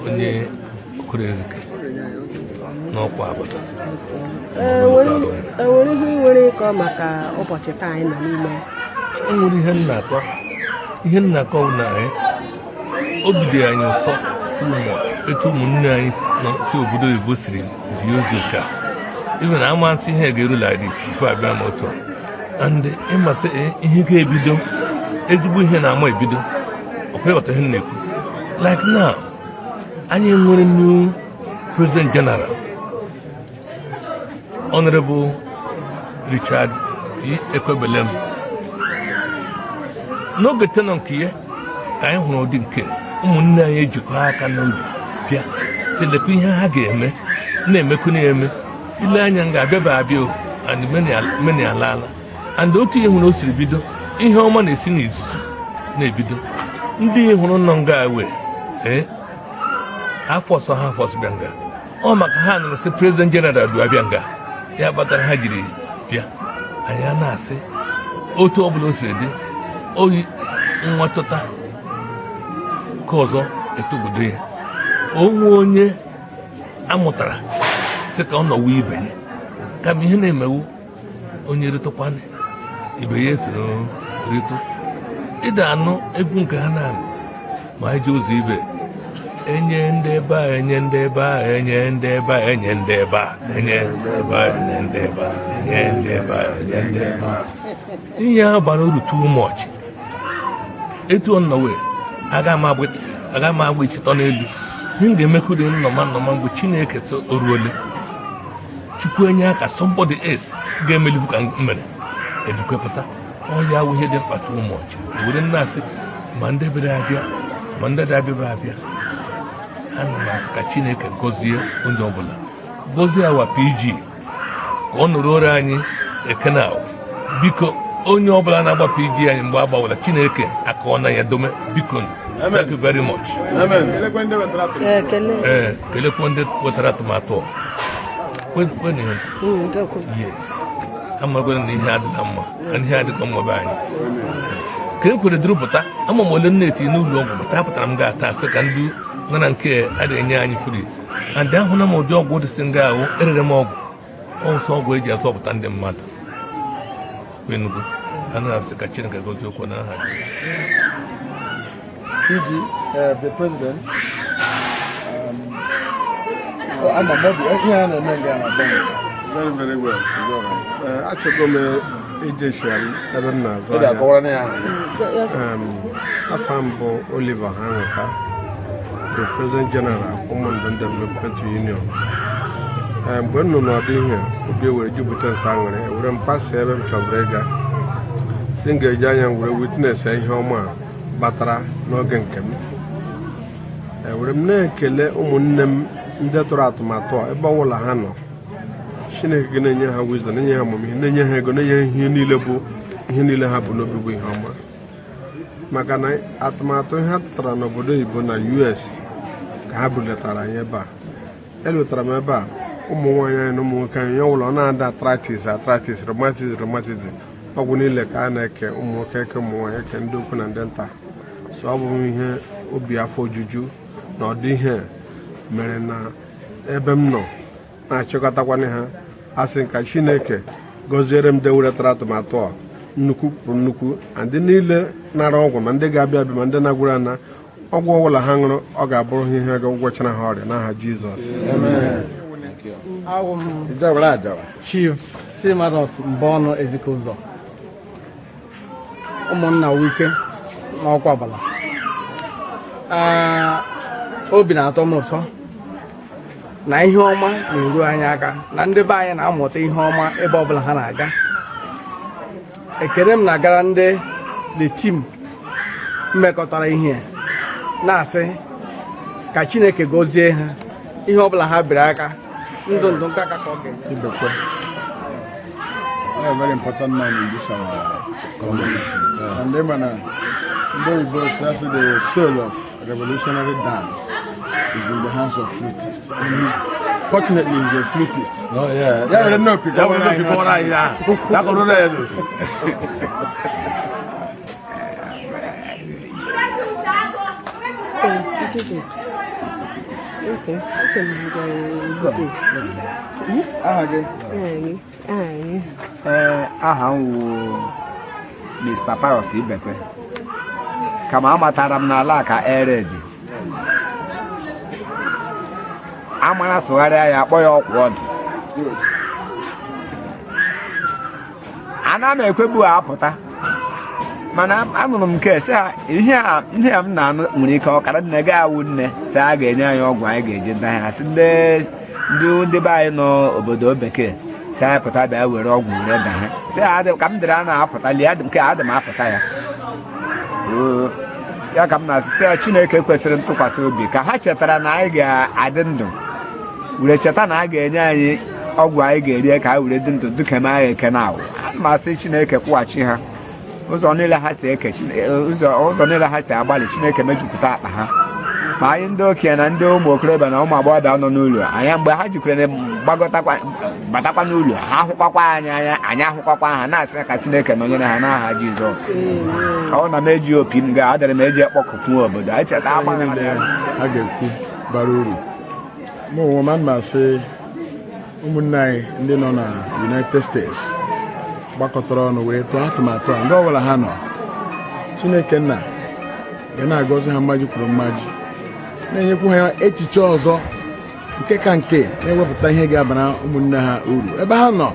onye Okorezike n'ọkwa abata. Ee, enwere ihe ị nwere ịkọ maka ụbọchị taa anyị nọ n'ime? E nwere ihe m na-akọ. Ihe m na-akọ bụ na anyị, obi dị anyị ụsọ too much etu ụmụnne anyị nọ si obodo oyibo siri zie ozi nke a. Even amasị ihe ga-eru like this before abịa m otu a. And ịmasị ihe ga-ebido, ezigbo ihe na-ama ebido ọkwa. Ịghọta ihe m na-ekwu? Like now, anyị nwere new president general, Honorable Richard E. Ekwebelem. N'oge tenure nke ya ka anyị hụrụ ụdị nke ụmụnne anyị ejikọ aka n'obi bịa si lekwa ihe ha ga-eme, na-emekwu na-eme. Ile anya nga abịaba abịa o, and many alaala. And otu ihe hụrụ o siri bido, ihe ọma na-esi n'izuzu na-ebido. Ndị hụrụ nọ nga wee ee afọ ọsọ ha, afọ ọsọ bịa nga. Ọ maka ha nụrụ sị President General du abịa nga ya kpatara ha jiri bịa. Anyị a na-asị otu ọbụla o siri dị, oyi nwa tụta ka ọzọ etogodo ya. Onwe onye amụtara sị ka ọ nọwa ibe ya, kama ihe na-emewu onye ritụkwanụ ibe ya esoro ritụ. Ịda anụ egwu nke ha na-agụ ma anyị ji ụzọ ibe enye ndị ebe a, enye ndị ebe a, enye ndị ebe a, enye ndị ebe a, enye ndị ebe a, enye ndị ebe a, enye ndị ebe a, enye ndị ebe a. Ihe ahụ bara uru too much. Etu ọ nọwe, aga m agba ichitọ n'elu. Ihe m ga-emekwuri nnọma nnọma mgbe Chineke sị o ruole, Chukwu enye aka, somebody else ga-emelikwu ka m mere ebikwepụta. Ọ ya wụ ihe dị mkpa too much. Were nna asị ma ndị bịara abịa ma ndị na-abịa abịa, ana m asị ka Chineke gọzie onye ọbụla, gọzie awa PG ka ọ nụrụ ọrụ anyị ekene ahụ. Biko, onye ọbụla na-agba PG anyị mgbe agbawara, Chineke akọọ na ya dome. Biko, thank you very much. Ekele. Ee, kelekwa ndị wetara atụmatụ a. Kwenụ ihe. Yes, amagoro na ihe adịla mma, na ihe adịkwa mma be anyị ka e kwere duru pụta. Ama m ole m na-etinye n'ụlọ ọgwụ pụta. Apụtara m gaa taa sị ka ndị nọ na nke a na-enye anyị free, and ahụna m ụdị ọgwụ dịsị nga ahụ erere m ọgwụ ọsọ, ọgwụ eji azọpụta ndị mmadụ. Enugu a na-asị ka Chineke gozie okwu n'aha gị. PG, the president, oh, I'm a mobile. Yeah, no, no, no, no. Very, very well. Achọgo m ijeshari ebe m na-azụ Ị ga-akọwara na ya. Afa m bụ Oliver Hanweka, the President General Ụmụndụ Development Union. Mgbe m nọ n'ọdụ ihe obi were jupụta nsọ aṅụrị, ewere m pasị ebe m chọburu ịga, si m ga-eji anya m were witness ihe ọma a batara n'oge nke m. Ewere m na-ekele ụmụnne m ndị tụrụ atụmatụ a ebe ọbụla ha nọ. Chineke gị na-enye ha wisdom, na-enye ha amamihe, na-enye ha ego, na-enye ha ihe niile bụ ihe niile ha bụ n'obi bụ ihe ọma, maka na atụmatụ ihe ha tụtara n'obodo oyibo na US ka ha bulatara anyị ebe a. Elutara m ebe a, ụmụ nwaanyị anyị na ụmụ nwoke anyị, onye ọbụla ọ na-ada arthritis, arthritis, rheumatism, rheumatism, ọgwụ niile ka a na-eke ụmụ nwoke, eke ụmụ nwaanyị, eke ndị ukwu na ndị nta. So ọ bụ ihe obi afọ ojuju na ọdị ihe mere na ebe m nọ na-achịkọtakwana ha. A sị ka Chineke gọziere m deweretara atụmatụ a nnukwu kwuru nnukwu, na ndị niile nara ọgwụ, ma ndị ga-abịa abịa, ma ndị na-agwụrụ ana ọgwụ ọbụla ha ṅụrụ, ọ ga-abụrụ ha ihe ga-gwọchara ha ọrịa n'aha Jizọs. Awụ m Chief Simanos Mbọnụ Ezike-Ụzọ, ụmụnna Wike n'ọkwa abalị. Obi na-atọ m ụtọ na ihe ọma na-eru anyị aka, na ndị be anyị na-amụta ihe ọma ebe ọbụla ha na-aga. Ekele m na-agara ndị the team mmekọtara ihe, na-asị ka Chineke gọzie ha, ihe ọbụla ha bere aka, ndụ ndụ nka ka ọ ga-enye. Ibekwe. A very important man in this our community. And then when ndị oyibo say the soul of revolutionary dance is in the hands of flutist. And he, fortunately, he's a flutist. Oh, yeah. Yeah, we know people. Yeah, we know people right here. That go there. Okay, Aha gị? Ee, aha m wụ Mr. Pius Ibekwe. Kama amatara m n'ala ka eredi amara sụgharịa ya akpọ ya ọkwụ ọdụ. Ana m ekwebu apụta, mana anụrụ m nke sị ha ihe a m na-anụ nwere ike ọkara nne ga awụ nne, sị a ga-enye anyị ọgwụ anyị ga-eji ndị ha sị ndị be anyị nọ obodo bekee sị anyị pụta bịa were ọgwụ were da ha, sị ha ka m dịrị a na-apụta lie nke adị m apụta ya. Ya ka m na-asị sị ya Chineke kwesịrị ntụkwasị obi ka ha chetara na anyị ga-adị ndụ, were cheta na a ga-enye anyị ọgwụ anyị ga-eri ka anyị were dị ndụ dịka eme anyị eke na awụ. Ana m asị Chineke kwụghachi ha ụzọ niile ha si eke, ụzọ niile ha si agbalị, Chineke mejupụta akpa ha. Ma anyị ndị okenye na ndị ụmụ okorobịa na ụmụ agbọghọbịa nọ n'ụlọ anyị, mgbe ha jikwere gbagọtakwa batakwa n'ụlọ, ha hụkwakwa anyị anya, anyị ahụkwakwa ha, na-asị ka Chineke nọnyere ha n'aha Jizọs. Ọ na m eji opi m gaa adịrị m eji ekpọkụkwu obodo anyị cheta Ihe niile a ga-ekwu bara uru. Mụ onwe m, ana m asị ụmụnne anyị ndị nọ na United States gbakọtara ọnụ wee tụọ atụmatụ a, ndị ọbụla ha nọ, Chineke nna ga na-agọzi ha mmaji kwuru mmaji, na-enyekwu ha echiche ọzọ, nke ka nke na-ewepụta ihe ga-abara ụmụnne ha uru ebe ha nọ.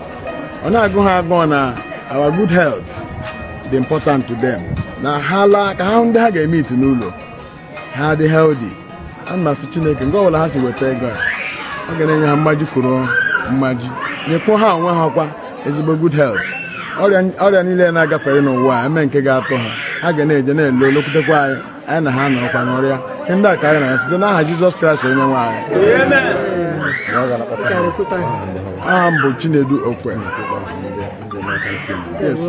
Ọ na-agụ ha agụọ na our good health dị important to them, na ha laa ka ha hụ ndị ha ga-eme itu n'ụlọ ha dị healthy. Ana m asị Chineke, nke ọbụla ha si weta ego a, ọ ga na-enye ha mmaji kwuru mmaji, nyekwa ha onwe ha kwa ezigbo good health. Ọrịa niile na-agafere n'ụwa a eme nke ga-atụ ha, ha ga na-eje na-elo lokwutekwa anyị, anyị na ha nọrọkwa n'ọrịa. Ihe ndị a ka anyị na site n'aha Jizọs Kraịst onye nwe anyị. Aha m bụ Chinedu Okwe. Yes.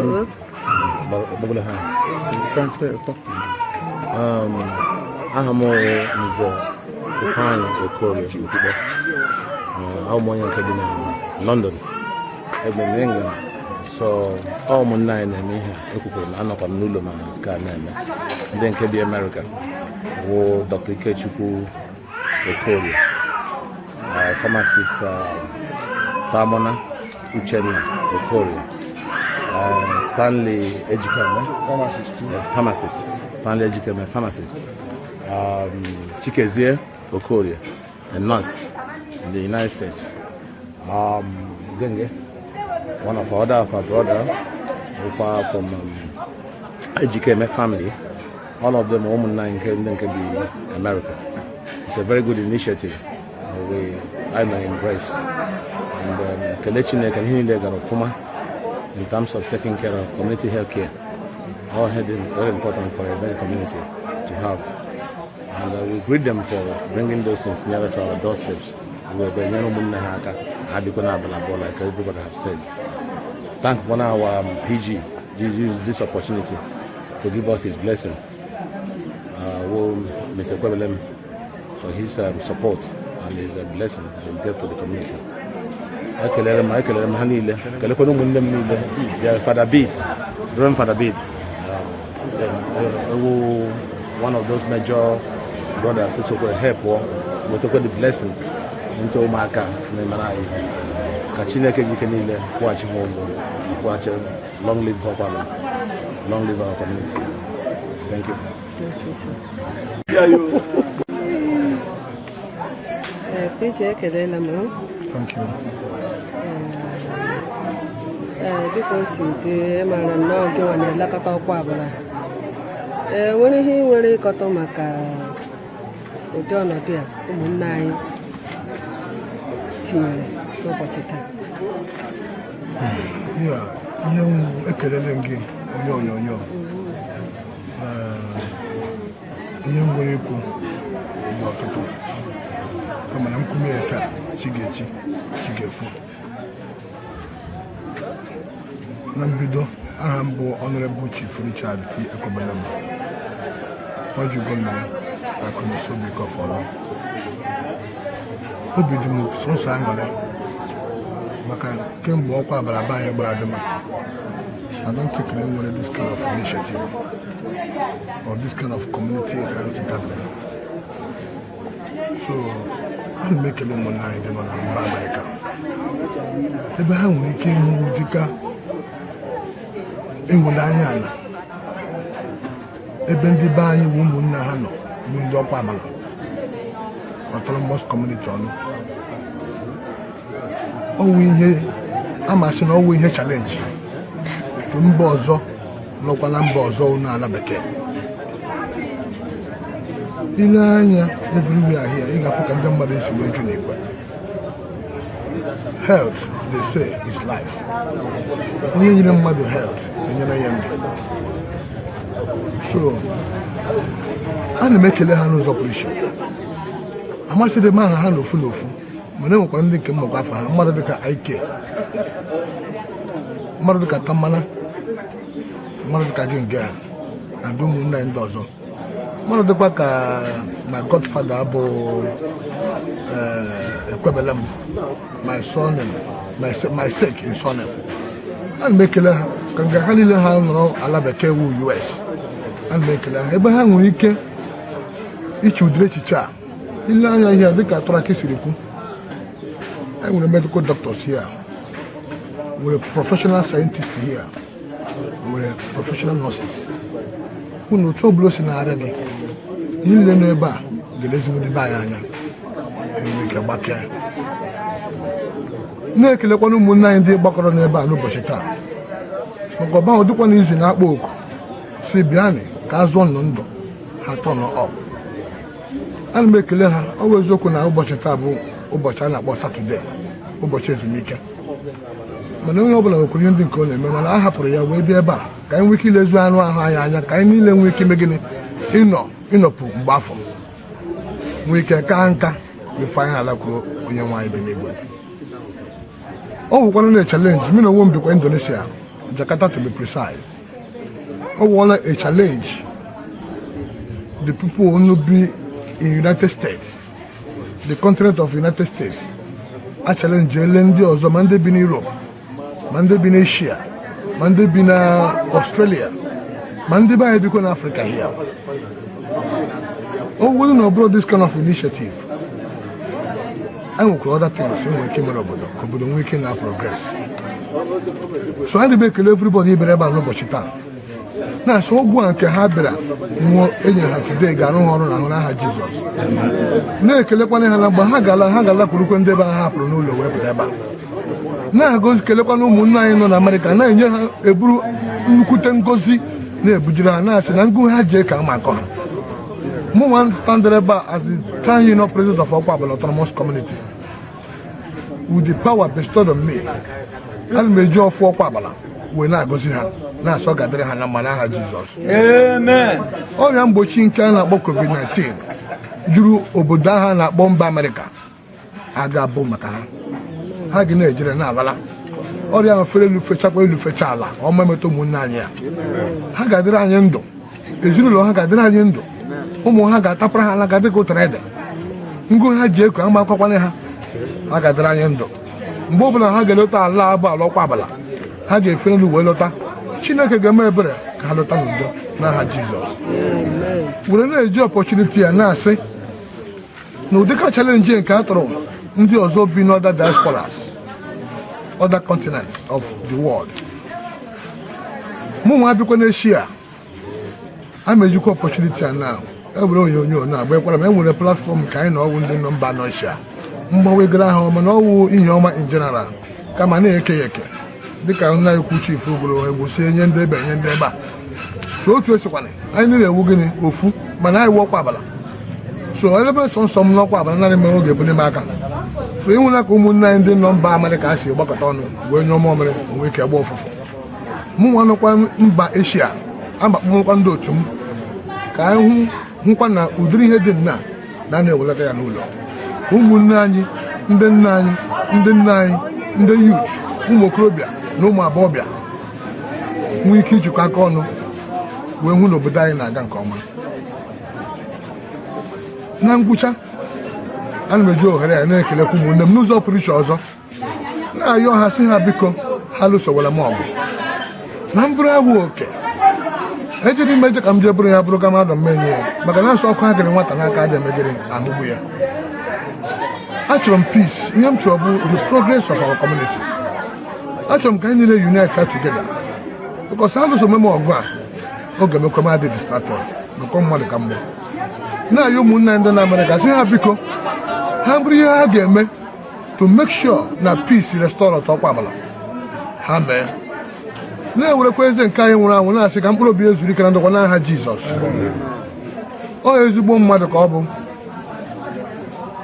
Ụtọ. Aha m wụ Nze Ifeanyị Okorie Otikpo. Abụ m onye nke bi na London, ebe m England. So ọ ụmụnne anyị na-eme ihe ekwukwere na anọkwa m n'ụlọ ma nke a na-eme. Ndị nke bi America wụ Dr. Ikechukwu Okorie, pharmacist, Tamona Uchenna Okorie, Stanley Ejikeme, pharmacist, Stanley Ejikeme, pharmacist, Chikezie Okorie, a nurse in the United States, Genge, one of our other of our brother, Opa from Ejikeme family, all of them ụmụnna nke ndị nke bi America. It's a very good initiative. We I may embrace and kelee Chineke na ihe niile gara ọfụma in terms of taking care of community health care. All health is very important for a very community to have. And we greet them for bringing those things nearer to our doorsteps. We were nyere ụmụnne ha aka ha dịkwa n'abalị abụọ, like everybody have said. Thank one our PG use this opportunity to give us his blessing. Well, Mr. Kwebelem, for his support and his blessing that he gave to the community. Ekelere m ha niile, kelekwana ụmụnne m niile bịa. Father Bede, Reverend Father Bede, ewu one of those major brothers sokwe help wetakwa the blessing into ụmụaka na-emere anyị ihe. Ka Chineke jike niile kwụghachi ha ụgwọ ma kwụghachi. Long live Ọkwalụ, long live our community. Thank you. Thank you, sir. Ee, PJ, ekelela m. Thank you. Ee, dịka o si dị, ịmara m na ọ gịnwa na-elekọta ọkwa agbara. Ee, nwere ihe ị nwere ịkọta maka ụdị ọnọdụ a ụmụnne anyị tinyere n'ụbọchị taa? Ya, ihe m ekelele m gị, onye onyonyo. Ihe m nwere ikwu dị ọtụtụ, kama na nkwume ya taa, chi ga-echi, chi ga-efu. Na mbido, aha m bụ Honorable Chief Richard T. Ekwebelem, nwajugo nna ya akụnasobi kọfọrọ. Obi dị m sọnsọ aṅụrị maka kemgbe ọkwa abalaba anyị gbara adịma, I don't think na enwere this kind of initiative or this kind of community health gathering. So ana m ekele ụmụnne anyị dị nọ na mba Amerịka, ebe ha nwere ike ịhụ ụdịka ịhụnanya ala ebe ndị be anyị bụ ụmụnne ha nọ, bụ ndị ọkwa abalị autonomous community ọnụ. Ọwụ ihe amasị na ọwụ ihe challenge to mba ọzọ nọkwa na mba ọzọ n'ala bekee. Ile anya everywhere here, ị ga-afụ ka ndị mmadụ esi wee ju n'igwe. Health, they say, is life. Onye nyere mmadụ health enyere ya ndụ. So ana m ekele ha n'ụzọ pụrụ iche. Amasịrị m aha ha n'ofu n'ofu, mana enwekwara ndị nke mmekwa afa ha, mmadụ dịka Ike, mmadụ dịka Tamana, mmadụ dịka gị nke a na ndị ụmụnne anyị ndị ọzọ. Mmadụ dịkwa ka my godfather bụ Ekwebele m, my surname, my sake in surname. Ana m ekele ha ka nga ha niile ha nọrọ ala bekee wu US. Ana m ekele ha ebe ha nwere ike iche ụdịrị echiche a ile anya ihe a dịka Turaki siri kwu. Anyị nwere medical doctors here, nwere professional scientists here, nwere professional nurses. Hụ na otu ọbụla o si na-arịa gị, ihe niile nọ ebe a ga-elezigbo ndị be anyị anya, enwere ike gbakee. Na-ekelekwana ụmụnne anyị ndị gbakọrọ n'ebe a n'ụbọchị taa, maka ọba ahụ dịkwa n'izu na-akpọ oku si bịanị ka a zụọ nnụ ndụ ha tọ nọ ọp. Ana m ekele ha. Ọ bụ eziokwu na ụbọchị taa bụ ụbọchị a na-akpọ Saturday, ụbọchị ezumike, mana onye ọbụla nwekwara ihe ndị nke ọ na-eme, mana a hapụrụ ya wee bịa ebe a ka anyị nwee ike ilezu anụ ahụ anyị anya, ka anyị niile nwee ike ime gịnị, ịnọpụ mgbe afọ nwee ike kaa nka before anyị na-alakwuru onye nwaanyị bi n'igwe. Ọ bụkwara na challenge mụ na onwe m bikwa Indonesia, Jakarta to be precise. Ọ wụọla a challenge the people who be in United States, the continent of United States, a challenge ele ndị ọzọ, ma ndị bi n'Europe, ma ndị bi n'Asia, ma ndị bi na Australia, ma ndị be anyị bikwa n'Africa here. Ọ bụrụ na ọ bụrụ this kind of initiative, anyị nwekwara other things enwere ike ime n'obodo ka obodo nwee ike na progress. So anyị na ekele everybody bịara ebe a n'ụbọchị taa, na-asị ọgwụ a nke ha bịara nwụọ enyere ha today ga-arụ ha ọrụ n'ahụ n'aha Jizọs. Na-ekelekwana ha na mgbe ha gala, ha ga-alakwurukwe ndị ebe ha hapụrụ n'ụlọ wee pụta ebe a. Na-agọzi, kelekwana ụmụnne anyị nọ na Amerịka, na-enye ha eburu nnukwute ngozi, na-ebujiri ha, na-asị na ngụ ha ji ka ama akọ ha. Mụ nwa standard ebe a as the town union president of Ọkwa Abala Autonomous Community, with the power bestowed on me, ana m eji ọfụ Ọkwa Abala wee na-agọzi ha, na-asọ ọ ga-adịrị ha na mma n'aha Jizọs. Amen. Ọrịa mgbochi nke a na-akpọ COVID-19 juru obodo ahụ a na-akpọ mba Amerịka a ga-abụ maka ha, ha ga na-ejere na-alala. Ọrịa ahụ fere elu fechakwa elu fecha ala, ọma emetụ ụmụnne anyị ya. Ha ga-adịrị anyị ndụ, ezinụlọ ha ga-adịrị anyị ndụ, ụmụ ha ga-atapụrụ ha alaka dịka ụtara ede. Ngụ ha ji eko ama akwakwanye ha, ha ga-adịrị anyị ndụ. Mgbe ọbụla ha ga-elota ala abụ ala Ọkwa Abala, ha ga-efe n'elu wee lọta. Chineke ga-eme ebere ka ha lọta n'udo n'aha Jizọs. Were na-eji opportunity ya na-asị na ụdịka challenge nke a tụrụ ndị ọzọ bi n'other diasporas, other continents of the world, mụ nwa bikwa n'Asia, a ma ejikwa opportunity a na ewere onyonyo na-agba ekwara m. Enwere platform ka anyị na ọwụ ndị nọ mba nọshia mgbanwegara ahụ, mana ọwụ ihe ọma in general, kama na-eke ya eke dịka nna ikwu chief gụrụ egwu si enye ndị ebe, enye ndị ebe a. So otu esikwana anyị na-ewu gịnị ofu, mana anyị wụ Ọkwa Abala. So ebe sọ nsọ m n'Ọkwa Abala naanị mere oge ebuli m aka. So ịhụna ka ụmụnne anyị ndị nọ mba Amerịka si gbakọta ọnụ wee nyụọ mamịrị onwe ike gba ụfụfụ. Mụ nwa nọkwa mba Eshia, ama kpọmkwa ndị otu m ka anyị hụ hụkwa na ụdịrị ihe dị nna na a na-ewelata ya n'ụlọ ụmụnne anyị, ndị nna anyị, ndị nna anyị, ndị youth, ụmụ okorobịa na ụmụ agbọghọbịa nwee ike ijikọ aka ọnụ wee hụ na obodo anyị na-aga nke ọma. Na ngwụcha, ana m eji ohere ya na-ekelekwa ụmụnne m n'ụzọ pụrụ iche ọzọ, na-ayọ ha, sị ha biko, ha lụsowara m ọgụ na mbụrụ awụ oke ejiri m eje ka m jee bụrụ ya bụrụ ka mmadụ mmenye ya, maka na asọ ọkụ agịrị nwata n'aka adị emegịrị ahụgbu ya. Achọrọ m peace. Ihe m chọrọ bụ the progress of our community. Achọrọ m ka anyị niile unite together, because alụso m ọgụ a oge emekwa m adị distracted maka mmadụ ka mgbe na-ayọ ụmụnne anyị ndị na Amerịka, sị ha biko, ha bụrụ ihe ha ga-eme to make sure na peace restore Ọkwa Abala, ha mee. Na-ewerekwa eze nke anyị nwụrụ anwụ, na-asị ka mkpụrụ obi ezuru ike na ndokwa n'aha Jizọs. Ọ ezigbo mmadụ ka ọ bụ.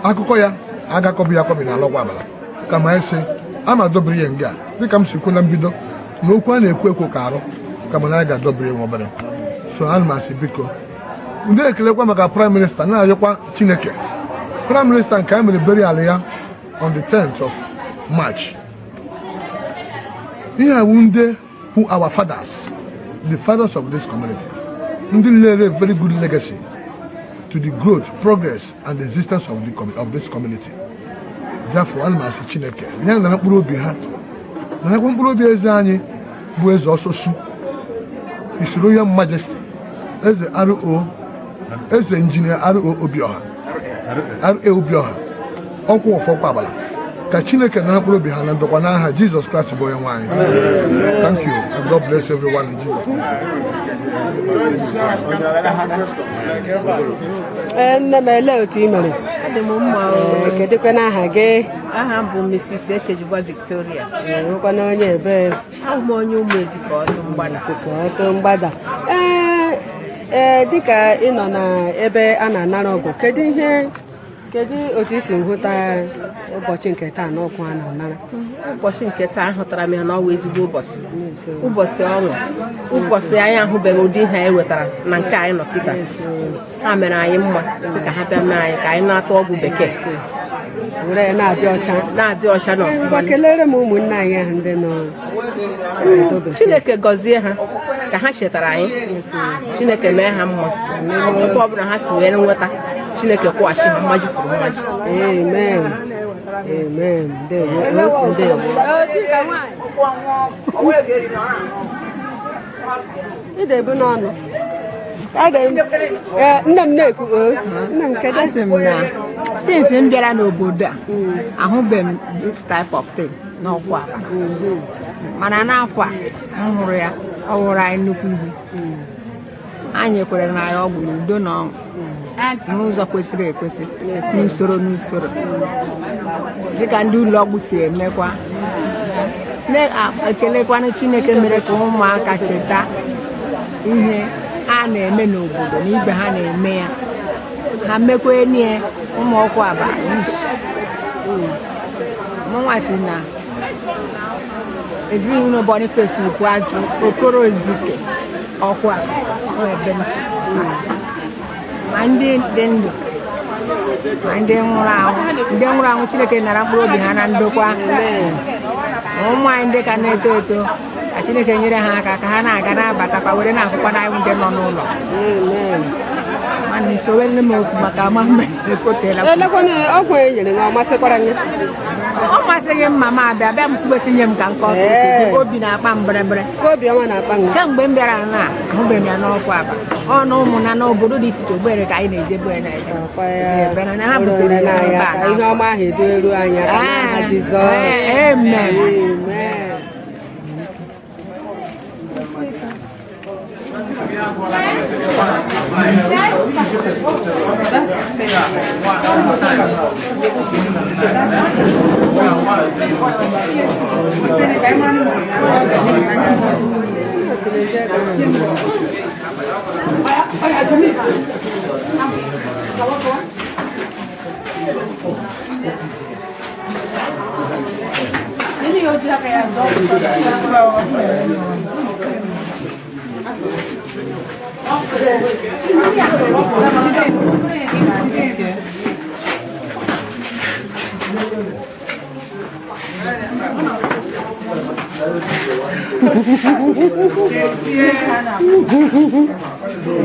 Akụkọ ya agakọbụ ya akọbi n'ala Ọkwa Abala, kama anyị sị ama dobere ya nga dịka m si kwu na mbido na okwu a na-ekwu ekwu ka arụ, kama na anyị ga-adọbere ya nwa obere. So ana m asị biko, ndị ekelekwa maka prime minister, na-ayọkwa Chineke prime minister nke a mere burial ya on the 10th of March. Ihe a bụ ndị who our fathers, the fathers of this community, ndị lere a very good legacy. to the growth, progress and existence of this community. Therefore, ana m asị Chineke ya nara mkpụrụ obi ha, narakwa mkpụrụ obi eze anyị bụ Eze Ọsọsụ, His Royal Majesty Eze R.O. Eze Injinia R.O. Obioha, R.A. Obioha, ọkwụ ọfọkwa agbala. Ka Chineke nara mkpụrụ obi ha na ndokwa n'aha Jizọs Kraịst bụ onye nwe anyị. Thank you and God bless everyone in Jesus' name. Ee, nne m, elee otu ị mere? Adị m mma o. Ee, kedụkwa n'aha gị? Aha m bụ Mrs. Ekejigba Victoria. Ee, nwekwana onye ebe? Abụ m onye Ụmụezi ka ọtụ mgbada. Ka ọtụ mgbada. Ee, dịka ị nọ na ebe a na-anara ọgwụ, kedu ihe, kedu otu i si hụta ụbọchị nke taa n'ọgwụ a na-anara? Ụbọchị nke taa ahụtara m ya na ọwa ezigbo ụbọchị, ụbọchị ọṅụ, ụbọchị anyị ahụbeghị ụdị ihe anyị wetara na nke anyị nọ kịta. Ha mere anyị mma, sị ka ha bịa mee anyị ka anyị na-ata ọgwụ bekee were ya na-adị ọcha, na-adị ọcha na ọfụma. Ngwa, kelere m ụmụnne anyị ahụ ndị nọ obodo bekee. Chineke gọzie ha ka ha chetara anyị. Chineke mee ha mma ebe ọbụla ha si wee nweta. Chineke kwụghachi ha mmaji kwuru mmaji. Amen, amen. Ndewo, ndewo. Ị na-ebu n'ọnụ. Ee, nne m na-ekwu o. Nne m, kedu? Asị m na since m bịara n'obodo a, ahụbeghị m this type of thing n'ọkwa abala, mana n'afọ a m hụrụ ya, ọ wụrụ anyị nnukwu ihe. Anyị kwere na ya ọgwụ n'udo na ọṅụ, n'ụzọ kwesịrị ekwesị, n'usoro n'usoro, dịka ndị ụlọ ọgwụ si emekwa. Na-ekelekwanụ Chineke mere ka ụmụaka cheta ihe a na-eme n'obodo na ibe ha na-eme ya, ha mekwa nie ụmụ ọkwa abalị. Mụnwa si na ezinụlọ Boniface Ukwuajụ Okoro Ezike ọkwa ọ ebe m si, ma ndị dị ndụ ma ndị nwụrụ anwụ, ndị nwụrụ anwụ, Chineke nara mkpụrụ obi ha na ndokwa. Ma ụmụ anyị ndị ka na-eto eto, ka Chineke nyere ha aka ka ha na-aga na-abatakwa were na-akwụkwa na anyị ndị nọ n'ụlọ. Mana isowe nne m okwu maka ama m ekotela. Elekwana ọgwụ e nyere gị, ọ masịkwara gị? Ọ masịghị m, ma m abịa bịa m kwubesi nye m ka nke ọkụ si dị. Obi na-akpa m bịrịbịrị. Ka obiọma na-akpa m. Kemgbe m bịara na ahụbeghị m ya n'ọkwa aba ọ na ụmụnna n'obodo dị iche iche ogbere ka anyị na-ejebu ya na-eje ebe na ha butere ya ebe a. Ka ihe ọma ahụ edu eru anyị aka n'aha Jizọs. Amen. Amen.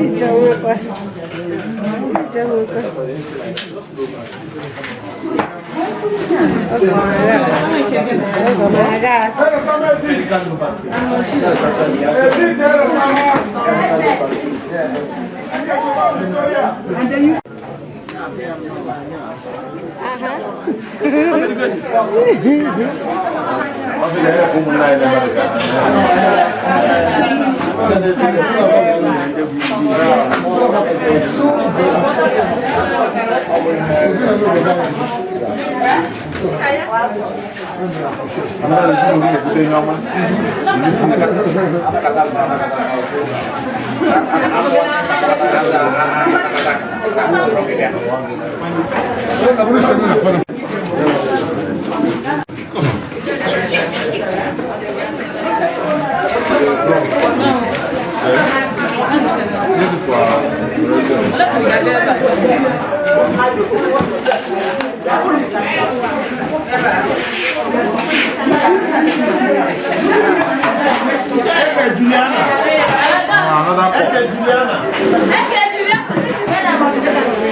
Ichewekwa. Ichewekwa. Oge m agha. Ụmụnne anyị na-Amerịka. Eke Juliana. Another. Eke Juliana. Eke Juliana.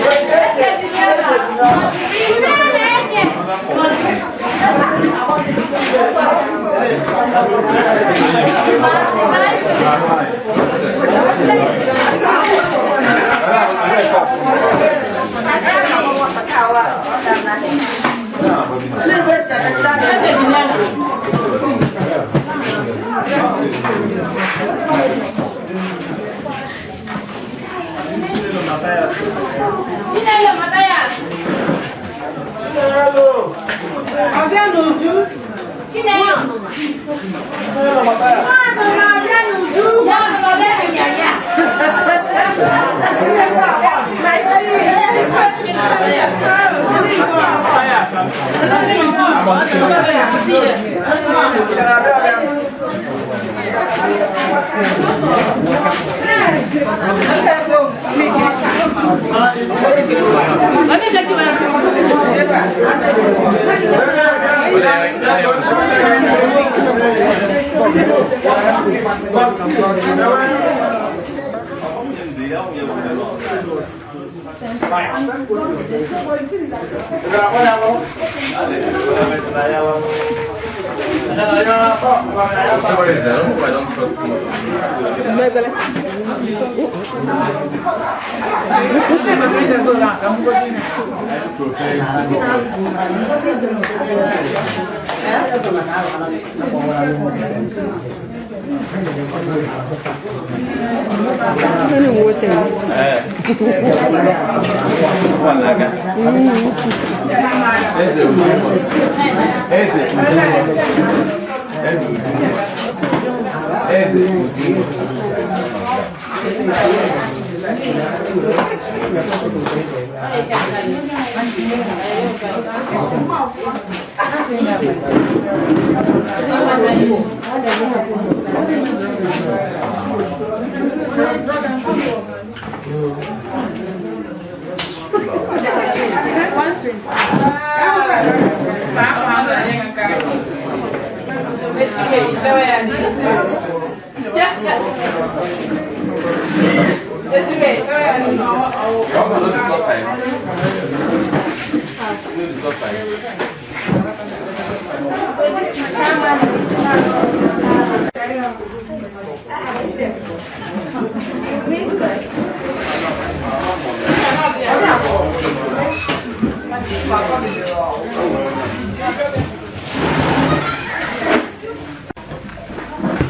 Ọbịa n'uju. Ọbịa n'uju.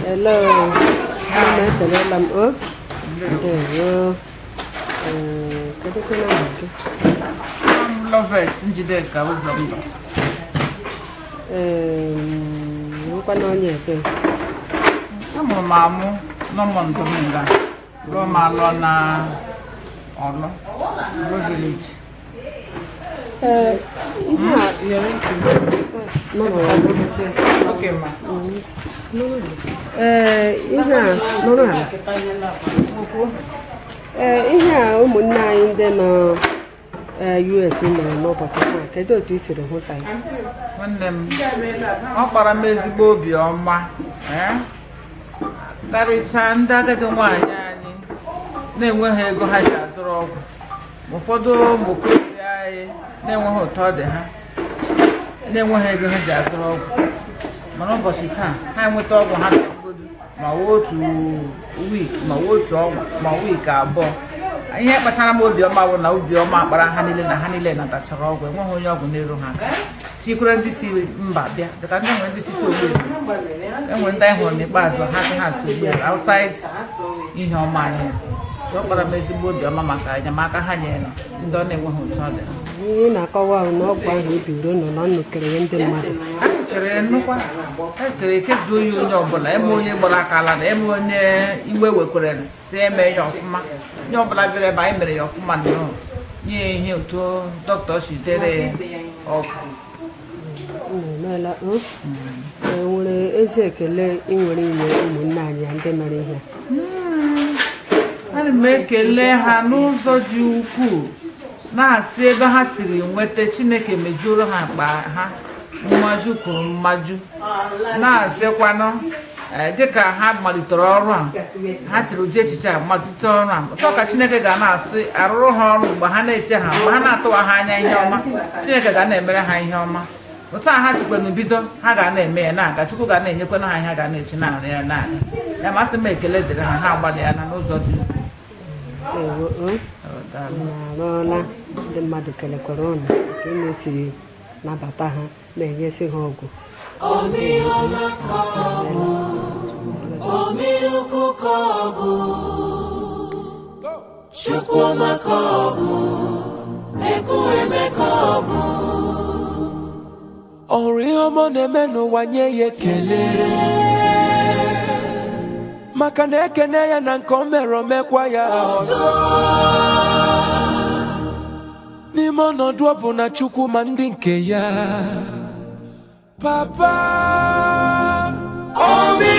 Hello. Mama ekelela m o. Ndewo. Ee, kedu ka na gị? Lovet Njideka Ụzọmba. Ee, nkwa na onye ebe. Amụrụ m amụ n'ụmụ nga lụọ m alọ na Ọlụ Ọlụ village. Ee, ihe a nọ n'ọlụ. Okay, ma. Ee, ihe a nọrọ ala. Ee, ihe a ụmụnne anyị ndị nọ US mere n'ụbọchị taa, kedu otu i siri hụta ya? Nwanne m, ọ kpara m ezigbo obi ọma, karịchaa ndị agadi nwaanyị anyị na-enweghị ego ha ji azụrụ ọgwụ, ụfọdụ ụmụ okorobịa anyị na-enweghị ụtọ dị ha na-enweghị ego ha ji azụrụ ọgwụ, mana ụbọchị taa ha enweta ọgwụ ha ga-agodu ma otu wiiki ma otu ọnwa ma wiiki abụọ. Ihe kpachara m obiọma bụ na obiọma kpara ha niile na ha niile natachara ọgwụ, enweghị onye ọgwụ na-eru ha aka. Tikwere ndị si mba bịa dịka ndị nwere ndị si Ogbere, enwere ndị anyị hụrụ n'ikpeazụ ha sị ha si Ogbere outside ihe ọma anyị. Ọ kpara m ezigbo obiọma maka enyemaka ha nyere ndị ọ na-enweghị otu ọ dị. Ihe na-akọwa ahụ na ọgwụ ahụ ebiri ụnụ na nnukere ndị mmadụ. Ekere nnukwu, ekere ekezuo ya onye ọbụla, eme onye gbara aka ala na eme onye iwe wekwere si eme ya ọfụma. Onye ọbụla bịara ebe anyị mere ya ọfụma nnọọ, nye ya ihe otu dọkịta si dere ọgwụ. Emeela o. Enwere ezi ekele ị nwere inye ụmụnne anyị ndị mere ihe. Ana m ekele ha n'ụzọ dị ukwuu, na-asị ebe ha siri nweta Chineke mejuoro ha akpa ha mmaju kwuru mmaju, na-asịkwanụ dịka ha malitere ọrụ a, ha chere ụdị echiche a malite ọrụ a, ụtọ ka Chineke ga na-asị arụrụ ha ọrụ mgbe ha na-eche ha, mgbe ha na-atụwa ha anya ihe ọma, Chineke ga na-emere ha ihe ọma. Otu a ha sikwanụ bido, ha ga na-eme ya na-aga. Chukwu ga na-enyekwana ha ihe ha ga na-echi na-arụ ya na-aga ya. Masị m, ekele dịrị ha, ha agbalịala n'ụzọ dị ukwuu. Ewo, o. Daalụ. Unu arụọla. Ndị mmadụ kelekwara ụnụ ka unu siri nabata ha, na-enyesi ha ọgwụ. Omi ọma ka ọ bụ, omi ukwu ka ọ bụ, Chukwu ọma ka ọ bụ, ekwu eme ka ọ bụ. Ọrụ ihe ọma na-eme n'ụwa, nye ya ekele, maka na ekene ya na nke o mere, omekwa ya ọzọ n'ime ọnọdụ ọ bụ na Chukwu ma ndị nke ya. Papa. Omi.